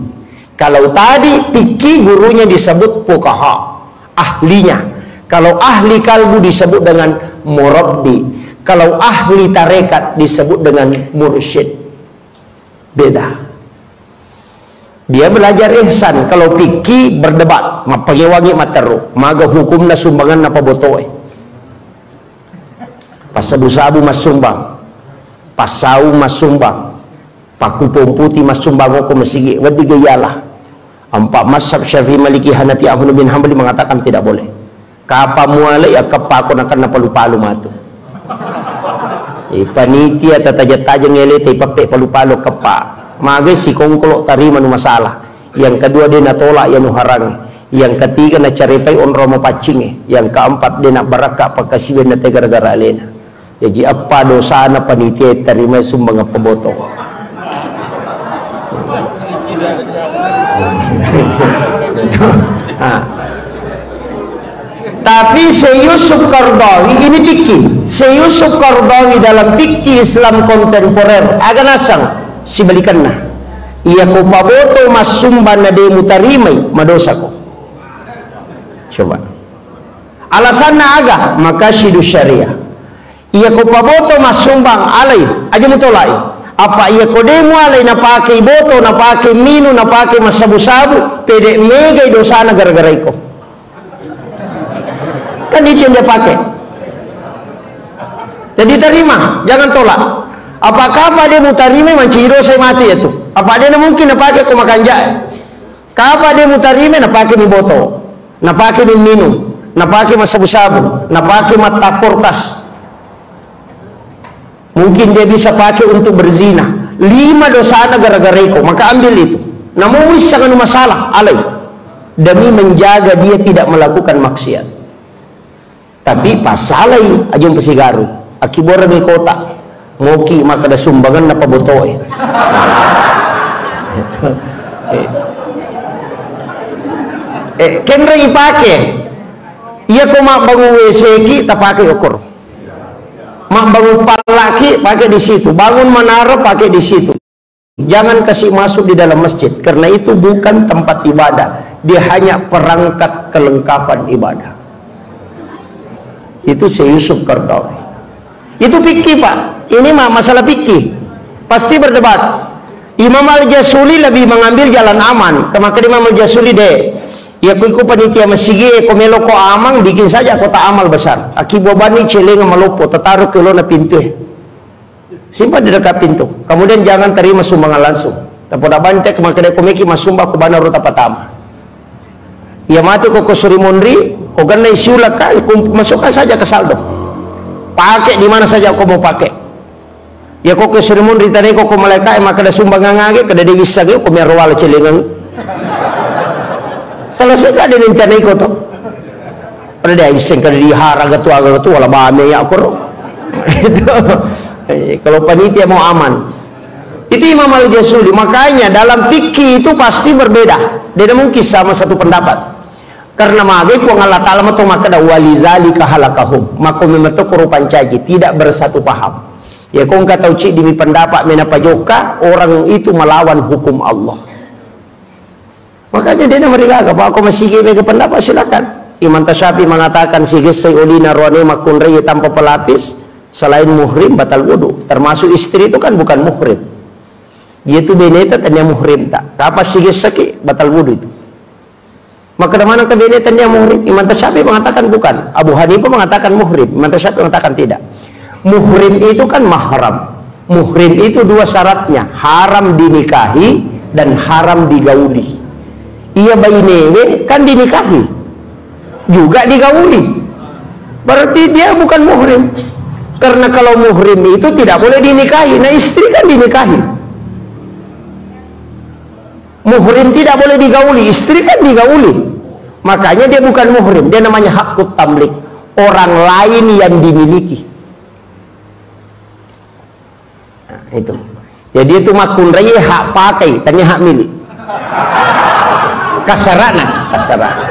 Kalau tadi fikih, gurunya disebut fuqaha, ahlinya. Kalau ahli kalbu disebut dengan murabbi. Kalau ahli tarekat disebut dengan mursyid. Beda. Dia belajar ihsan. Kalau fikih berdebat, mappagewangi matteru, maga hukumna sumbanganna pabotoe. Passabu-sabu massumbang, passau massumbang, pakkupomputi massumbang okko masigi, wedding ga iyalah. Empat mazhab Syafi'i, Maliki, Hanafi, Ahmad bin Hambali mengatakan tidak boleh. Kapa mualai akkeppako nakenna palu-palu matu. Eh, panitia tataja-tajeng ele te ipeppe palu-palu keppa. Magai sikongkolo tarima nu masalah. Yang kedua de natolak ya nu harang. Yang ketiga nacarepai onrong mapaccinge. Yang keempat de nabbarakka pakkasiwianna te gara-gara alena. Jaji eppa dosana panitia tarimai sumbang eppa botong. Ah. Tapi Syekh Yusuf Qaradawi ini fikih. Syekh Yusuf Qaradawi dalam fikih Islam kontemporer aga nasang sibalikanna. Iya ko paboto massumbang na de mutarimai, madosako. Coba. Alasanna aga? Makasidu syariah. Iya ko paboto massumbang alai, aja mutolai. Apa iya ko de mualai napake boto, napake minu, napake massabu-sabu, pede megai dosana gara-gara iko. Kan itu yang dia pakai. Jadi terima, jangan tolak. Apa kapa de mutarima manci dosa mati itu. Apa de na mungkin napake ko makanja. Kapa de mutarima napake mi boto, napake mi minum, napake massabu-sabu, napake matta kulkas. Mungkin dia bisa pakai untuk berzina. Lima dosana gara-gara iko, maka ambil itu. Namun wissang anu masalah, alai. Demi menjaga dia tidak melakukan maksiat. Tapi passalai, aja mupasigaru. Akkibuareng kota. Moki makkeda sumbangan na pabotoe. Eh, kenre ipake. Iya ko mabbangun W C ki, tapake okor. Mabbangun pallaki, pakai di situ. Bangun menara, pakai di situ. Jangan kasih masuk di dalam masjid, karena itu bukan tempat ibadah. Dia hanya perangkat kelengkapan ibadah. Itu Syekh Yusuf Qaradawi. Itu fikih, Pak. Ini mah masalah fikih. Pasti berdebat. Imam Al-Jasuli lebih mengambil jalan aman. Kemakanya Imam Al-Jasuli de. Ya ku iku panitia masigi, ko melo ko amang, bikin saja kotak amal besar. Aki bobani celenga maloppo, tataru ke lona pintu. Simpan di dekat pintu. Kemudian jangan terima sumbangan langsung. Tapoda bante ke makkeda ko meki masumba ko bana ruta patama. Iya matu ko ko suri monri, ko gennai siulakka, masukkan saja ke saldo. Pakai di mana saja ko mau pakai. Ya ko ko suri monri tane ko ko malaika makkeda sumbangan age, keda de wissang ko miaro wala celengang. Selesai ka de rencana iko to. Pada de wissang keda di haraga tu aga tu wala bame ya koro. Itu. Eh, kalau panitia mau aman. Itu Imam Al-Jasuli. Makanya dalam fikih itu pasti berbeda. Tidak mungkin sama satu pendapat. Karena magai Puang Allah Ta'ala mato makkeda, "Walizalika halakahum." Mako memeto koro pancaji, tidak bersatu paham. Ya kongka tau ciddi mi pendapat menapa jokka, orang itu melawan hukum Allah. Makanya dia namarigaga, Pak, aku masih mega pendapat, silakan. Imam Tasyafi mengatakan, sigessai olina roane makkunrai tanpa pelapis, selain muhrim, batal wudu. Termasuk istri itu kan bukan muhrim. Dia itu beneta tania muhrim tak. Kapan sigessaki, batal wudu itu. Maka mana ke beneta tania muhrim? Imam Tasyafi mengatakan bukan. Abu Hanifah mengatakan muhrim. Imam Tasyafi mengatakan tidak. Muhrim itu kan mahram. Muhrim itu dua syaratnya, haram dinikahi dan haram digauli. Iya bainewe kan dinikahi, juga digauli. Berarti dia bukan muhrim. Karena kalau muhrim itu tidak boleh dinikahi. Nah, istri kan dinikahi. Muhrim tidak boleh digauli, istri kan digauli. Makanya dia bukan muhrim, dia namanya hakut tamlik. Orang lain yang dimiliki. Nah, itu. Jadi itu makkunrai hak pakai, tania hak milik. Kasarana, kasarana.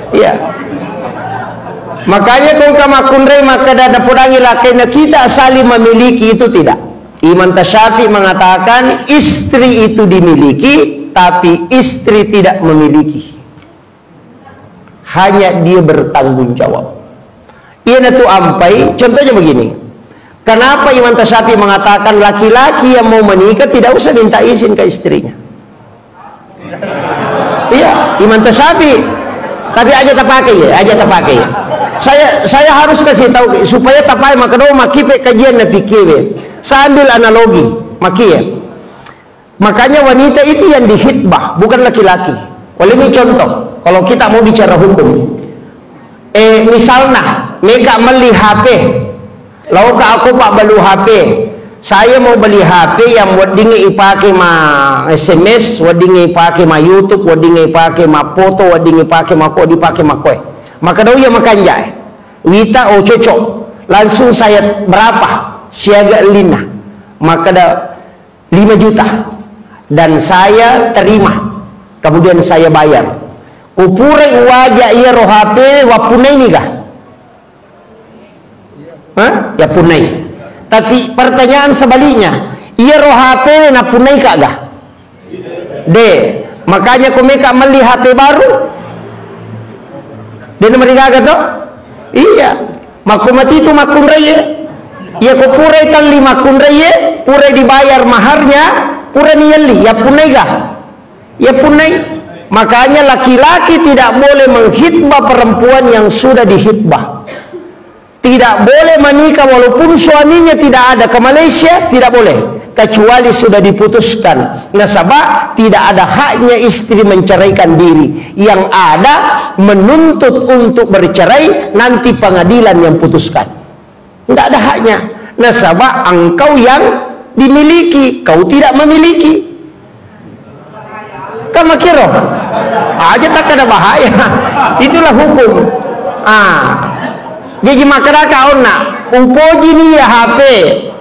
Iya. Makanya kongka makkunrai makkeda napodangi lakaina kita saling memiliki itu tidak. Imam Tasyafi mengatakan istri itu dimiliki, tapi istri tidak memiliki. Hanya dia bertanggung jawab. Iyanatu ampai, contohnya begini. Kenapa Imam Tasyafi mengatakan laki-laki yang mau menikah tidak usah minta izin ke istrinya? Iya, Imam Tasyafi. Tapi aja terpakai ya, aja terpakai ya. Saya saya harus kasih tahu supaya tapai makado makipe kajian na pikiwe. Sambil analogi, makia. Makanya wanita itu yang dihitbah, bukan laki-laki. Boleh ini contoh, kalau kita mau bicara hukum. Eh, misalnya, meka melli H P, lauka aku pak belu H P, saya mau beli H P yang wedding ipake ma S M S, wedding ipake ma YouTube, wedding ipake ma foto, wedding ipake ma ko, dipake ma koe. Maka dau ya makanja, eh. Wita, oh cocok. Langsung saya berapa? Siaga lina. Maka da lima juta. Dan saya terima. Kemudian saya bayar. Kupurai waja iya ro H P wappunai niga? Hah? Ya punai. Tapi pertanyaan sebaliknya, iya ro H P na punai kaga? De. Makanya ko meka melli H P baru. De na marigaga to? Iya. Makko matitu makkunraie. Iya ko purai telli makkunraie, purai dibayar maharnya, purai ni yelli, ya punai ga? Ya punai. Makanya laki-laki tidak boleh menghitbah perempuan yang sudah dihitbah. Tidak boleh menikah walaupun suaminya tidak ada ke Malaysia, tidak boleh. Kecuali sudah diputuskan. Nasaba tidak ada haknya istri menceraikan diri. Yang ada menuntut untuk bercerai, nanti pengadilan yang putuskan. Tidak ada haknya. Nasaba engkau yang dimiliki, kau tidak memiliki. Kan makiro. Aja tak ada bahaya. Itulah hukum. Ah. Jadi makkadaka onna, upoji ni ya H P,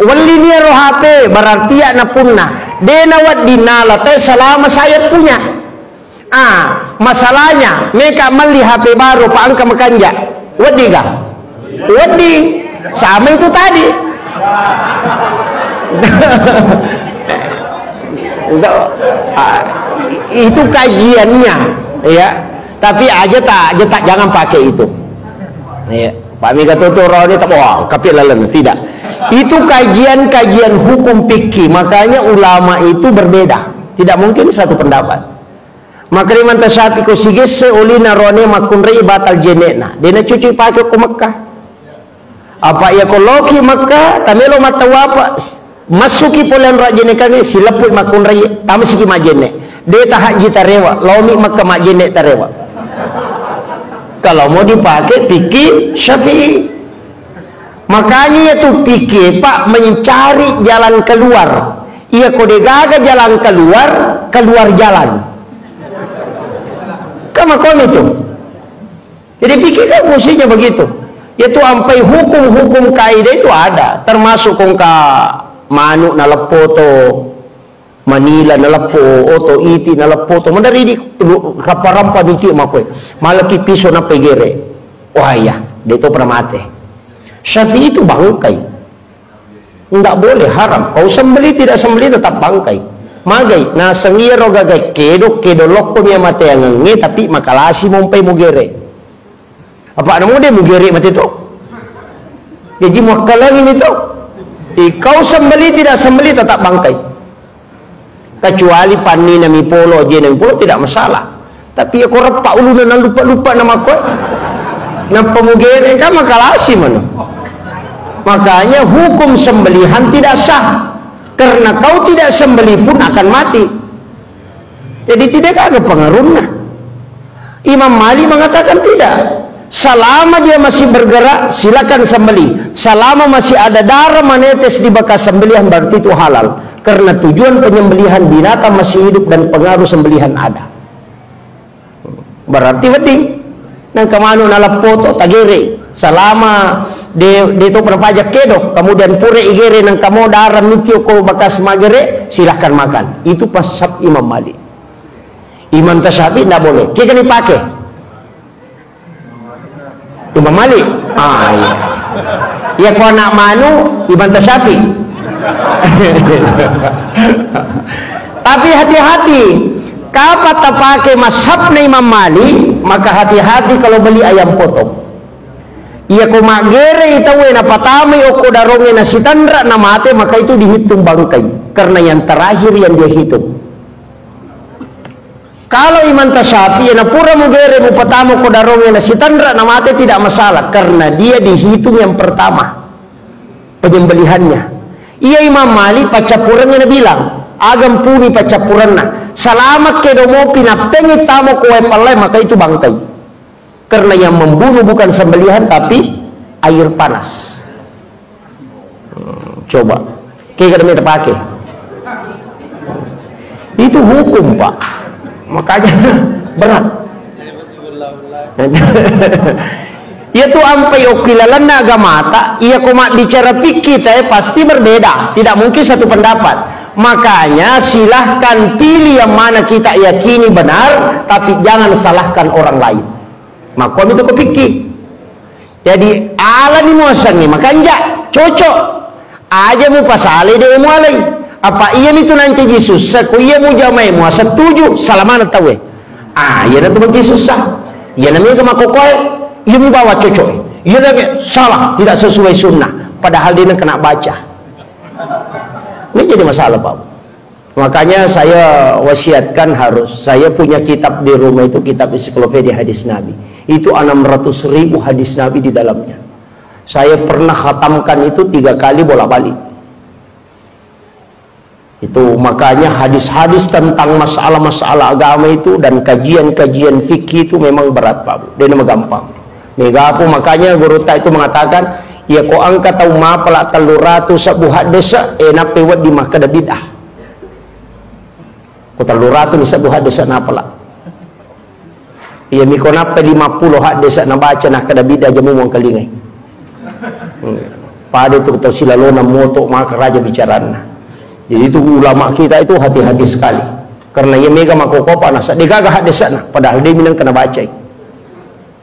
welli ni ya ro H P, berarti ya na punna. De na wedding nala te selama saya punya. Ah, masalahnya, meka melli H P baru, pa engka makanja. Wedding ga? Wedding. Sama itu tadi. Enggak, ah, itu kajiannya, ya. Tapi aja tak, aja tak, jangan pakai itu. Ya. Pak Mega tuh, tuh, roh ini tak, wah, tapi lalu tidak. Itu kajian-kajian hukum fikih, makanya ulama itu berbeda. Tidak mungkin satu pendapat. Maka ri manta Syafi'i ko sigesse olina roane makkunrai batal jenekna. De na cucu pake ko Mekah. Apa iya ko loki Mekah, tamelo mattawapa, massuki pole anro ajjenekangnge, sileppui makkunrai, tamasiki majjenne. De tahajji tarewa, laomi Mekah majjenne tarewa. Kalau mau dipakai fikih Syafi'i. Makanya itu fikih, Pak, mencari jalan keluar. Iya ko de gaga jalan keluar, keluar jalan. Kan makoni itu. Jadi fikih kan fungsinya begitu. Yaitu ampai hukum-hukum kaidah itu ada, termasuk kongka manuk naleppoto, manila naleppo oto, iti naleppo to, maderri di rampa-rampa niti makoe. Malaki piso nappa igere. Wah iya, de to pernah mate. Syafi'i itu bangkai. Ndak boleh, haram. Kau sembeli tidak sembeli tetap bangkai. Magai, naseng iyaro gaga kedo, kedo lokko mia mateangengnge, tapi makalasi mompai mugere. Apa namu de mugere mate to? Jaji muakkalangi mi to. Eh, kau sembeli tidak sembeli tetap bangkai. Kecuali pannina mi polo, ajena mi polo tidak masalah. Tapi ya ko reppa uluna nalupa-lupa nama ko. Nappa mugere kan makalasi mano. Makanya hukum sembelihan tidak sah. Karena kau tidak sembeli pun akan mati. Jadi tidak ada pengaruhnya. Imam Malik mengatakan tidak. Selama dia masih bergerak, silakan sembelih. Selama masih ada darah menetes di bekas sembelihan, berarti itu halal. Karena tujuan penyembelihan binatang masih hidup dan pengaruh sembelihan ada. Berarti wedding. Nang kemanu naleppoto, tagere. Selama de, de to berpajak kedo, kemudian pura igere nang kamo darah mitio ko bekas magere, silahkan makan. Itu mazhab Imam Malik. Imam Tasyafi ndak boleh. Kita dipakai. Imam Malik. Ah, iya. Ya ko anak manu, Imam Tasyafi. Tapi hati-hati, kapan tapake mazhabna Imam Malik, maka hati-hati kalau beli ayam potong. Iya ko maggere i tauwe napatamai okko darongnge nasitanra namate, maka itu dihitung bangkai. Karena yang terakhir yang dia hitung. Kalau Imam Tasyafi, na pura mugere mupatama ko darongnge nasitanra namate tidak masalah, karena dia dihitung yang pertama penyembelihannya. Iya Imam Malik paccappurengnge nabilang, ageng puni paccappurenna, Selama kedo mopi nappengi tamo ko wae pallai, maka itu bangkai. Karena yang membunuh bukan sembelihan, tapi air panas. Hmm, coba. Kega demi terpakai. Itu hukum, Pak. Makanya berat. Iya tu ampai okki lalenna agamata, iya ko mabbicara fikih te pasti berbeda, tidak mungkin satu pendapat. Makanya silahkan pilih yang mana kita yakini benar, tapi jangan salahkan orang lain. Makkomi tu ko fikih. Jadi alani muasengnge makanja, cocok. Aja mupasalai, de mualai. Apa iyami tu nancaji sussa, ko iya mujamai muasettuju, salamana tauwe. Ah, iyana tu bagi sussa. Iyana mega makokoe, iya mubawa cocok. Iyana ge salah, tidak sesuai sunnah. Padahal dia kena baca. Ini jadi masalah, Pak. Makanya saya wasiatkan harus, saya punya kitab di rumah itu, kitab ensiklopedia hadis Nabi. Itu enam ratus ribu hadis Nabi di dalamnya. Saya pernah khatamkan itu tiga kali bolak-balik. Itu makanya hadis-hadis tentang masalah-masalah agama itu dan kajian-kajian fikih itu memang berat, Pak Bu. Dia nama gampang. Nih, gapu makanya guru tak itu mengatakan, ya ko engka tau mapala tellu ratu sebbu haddesa, eh, nape wedi makkeda bid'ah. Ko tellu ratu ni sebbu haddesa napala. Iya miko nappa lima puluh haddesa nabaca, nakkeda bid'ah, aja muangkalingai. Hmm. Pada tu tau silalona moto maka raja bicaranna. Jadi itu ulama kita itu hati-hati sekali. Karena iya mega makokopa nasa degaga haddesana, padahal dia minang kena bacai.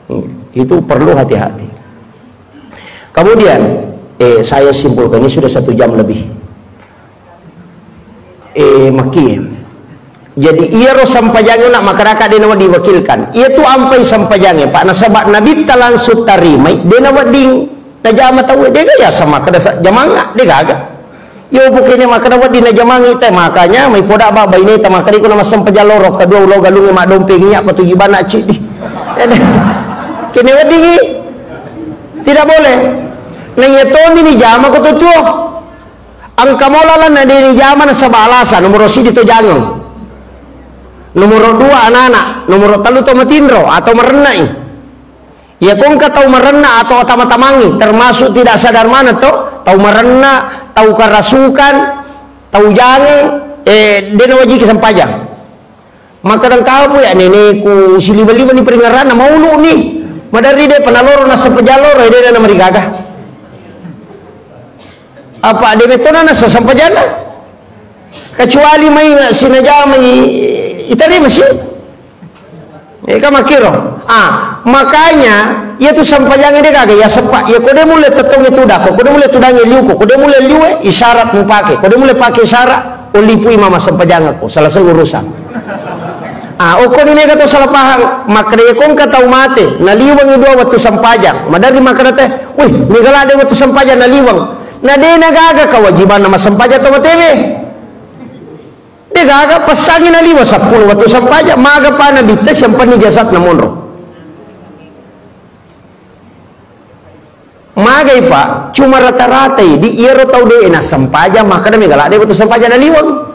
Hmm. Itu perlu hati-hati. Kemudian, eh, saya simpulkan, ini sudah satu jam lebih. Eh, maki. Jadi, iyaro sempajangnge nak makaraka de nawa diwakilkan. Iya tu ampai sempajangnge, Pak. Nasaba Nabitta langsung tarimai, de nawedding najama tauwe, de gaya sama kada sa-, jamanga, de gaga. Yo, bukene makkeda wedding najamangi te, makanya mai poda ba baineta makkeda iko namassempajang loro, kedua ulo galungnge maddompeng iya patuju bana cidi. Kene weddingi? Tidak boleh. Na iya tommi ni jama ko to tuo. Engka mo lalenna de ni jama nasaba alasan, nomoro sidi to jangeng. Nomoro dua anana, nomoro tellu to matinro atau marenna'i. Iya ko engka tau marenna atau tama-tamangi, termasuk tidak sadar maneng to, tau marenna, tau karasukan, tau jangeng, eh, de nawajiki sempajang. Makkadang kapu ya neneku, siliba-liba ni peringaranna, maulu ni. Maderri de panaloro nasempajang loro, eh, de na marigaga. Apa de metona nasa sempajanna? Kecuali mai sinajamai itari masih. Eh, ka makkiro. Ah, makanya, iya tu sempajangnge de gaga, iya seppa, iya ko de mulle tettongnge tudakko, ko de mulle tudangnge liuko, ko de mulle liue, isyarat mupake, ko de mulle pake isyarat, olipui mama sempajangko, selesai urusan. Ah, okko ni mega to salah paham, makkeda iya ko engka tau mate, naliwengi dua wettu sempajang, maderri makkeda te, wih, mega ladde wettu sempajang naliweng, na de na gaga kewajibanna massempajang to matewe. De gaga, pessangi naliwa seppulo wettu sempajang, maga pa nabitta sempanni jasadna monro. Magai pa, cuma rata-rata idi, iyaro tau de na sempajang, makkeda mega ladde wettu sempajang naliweng.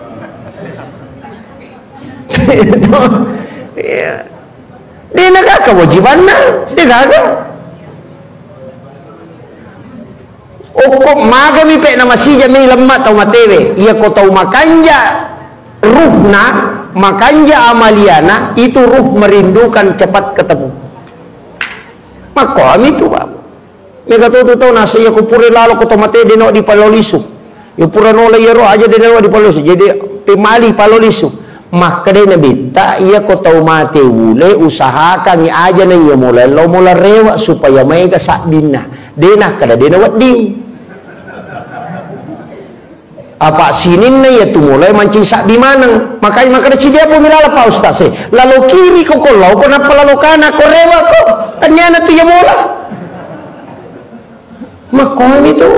Iya. De na gaga kewajibanna, de gaga. Okko magami pe na masija mi lemma tau matewe. Iya ko tau makanja ruhna, makanja amaliana, itu ruh merindukan cepat ketemu. Makkomi tu, Pak. Mega to tu tau nasa iya ko pura lalo ko tau mate de no di palo lisu. Iya pura nola iyaro aja de nawa dipalosu. Jadi pemali palo lisu. Makkedai Nabitta, iya ko tau mate ule, usahakangi aja na iya mola, lao mola rewa supaya maega sabbinna. De nakkeda de nawedding. Apa sininna iya tu mola mancing sabbi maneng. Makai makkeda cidia pun milala Pak Ustaz e. Lalo kiri ko, ko lao ko nappa lalo kana ko rewa ko. Tanyana tu iya mola. Makkomi tu.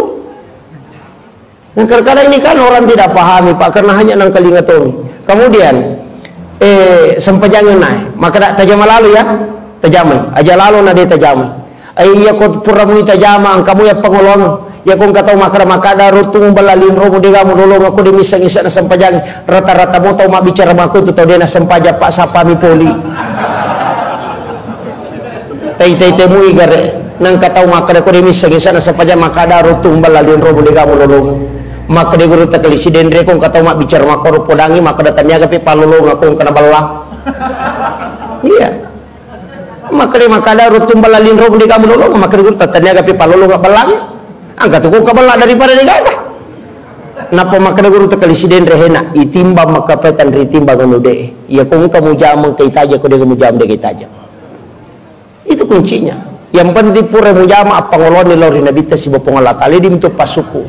Dan kadang-kadang ini kan orang tidak pahami, Pak, karena hanya nangkalinga toni. Kemudian, eh, sempajangeng nae, makkeda tajama lalo ya, tajamai. Aja lalo na de tajamai. Eh, iya ko pura mui tajama, engka mui appangoloang. Iya ko engka tau makkeda, makkeda ruttung balla linromu de gamu lolong ko de misseng isana sempajang. Rata-rata mo tau mabbicara makko tu tau de na sempajang, Pak, sapami poli. Tai tai temui gare. Nengka tau makkeda ko de misseng isana sempajang, makkeda ruttung balla linromu de gamu lolong. Makkeda guru takalisi denre ko engka tau mabbicara makko podangi, makkeda taniaga pe palolong ko engka na balla. Iya. Makkeda, makkeda ruttung balla linromu de gamu lolong, makkeda guru, taniaga pi palolong bellang. Engka tu ko engka bella daripada de gaga. Nappa makkeda guru takalisi denre hena, itimbang makkapetan ritimbang anu de. Iya ko engka mujama engka itaja, ko de mujama de itaja. Itu kuncinya. Yang penting pura mujama appangoloanni lao ri Nabitta sibawa Puang Allah Taala, di untuk pasuku.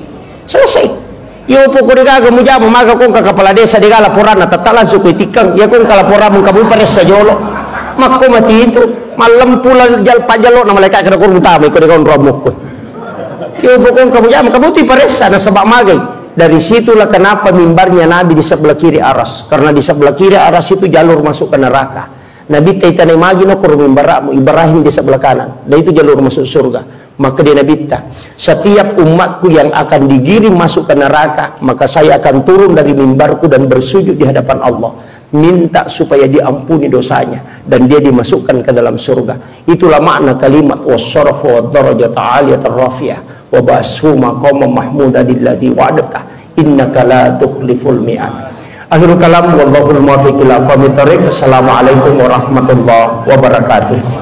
Selesai. Iya poko de gaga mujama, maga ko engka kepala desa de gaga laporanna, tetta langsung ko itikkang. Iya ko engka laporan mengka muparessa jolo. Makko mati itu, mallempu la jal-, pajjallo na malaikat kada ko mutama iko de gaga onrong mukko. Iya poko engka mujama, kamu tu paressa nasaba magai. Dari situlah kenapa mimbarnya Nabi di sebelah kiri aras. Karena di sebelah kiri aras itu jalur masuk ke neraka. Nabitta itanai magi nokkoro mimbara'mu, Ibrahim di sebelah kanan. Dan itu jalur masuk surga. Makkeda Nabitta, setiap umatku yang akan digiring masuk ke neraka, maka saya akan turun dari mimbarku dan bersujud di hadapan Allah, minta supaya diampuni dosanya dan dia dimasukkan ke dalam surga. Itulah makna kalimat wasyarafa wadarajata aliyatar rafi'ah wa ba'athu maqaman mahmudan alladzi wa'adtah innaka la tukhliful mi'ad. Akhirul kalam, wallahul muwaffiq ila aqwamit thariq. Assalamualaikum warahmatullahi wabarakatuh.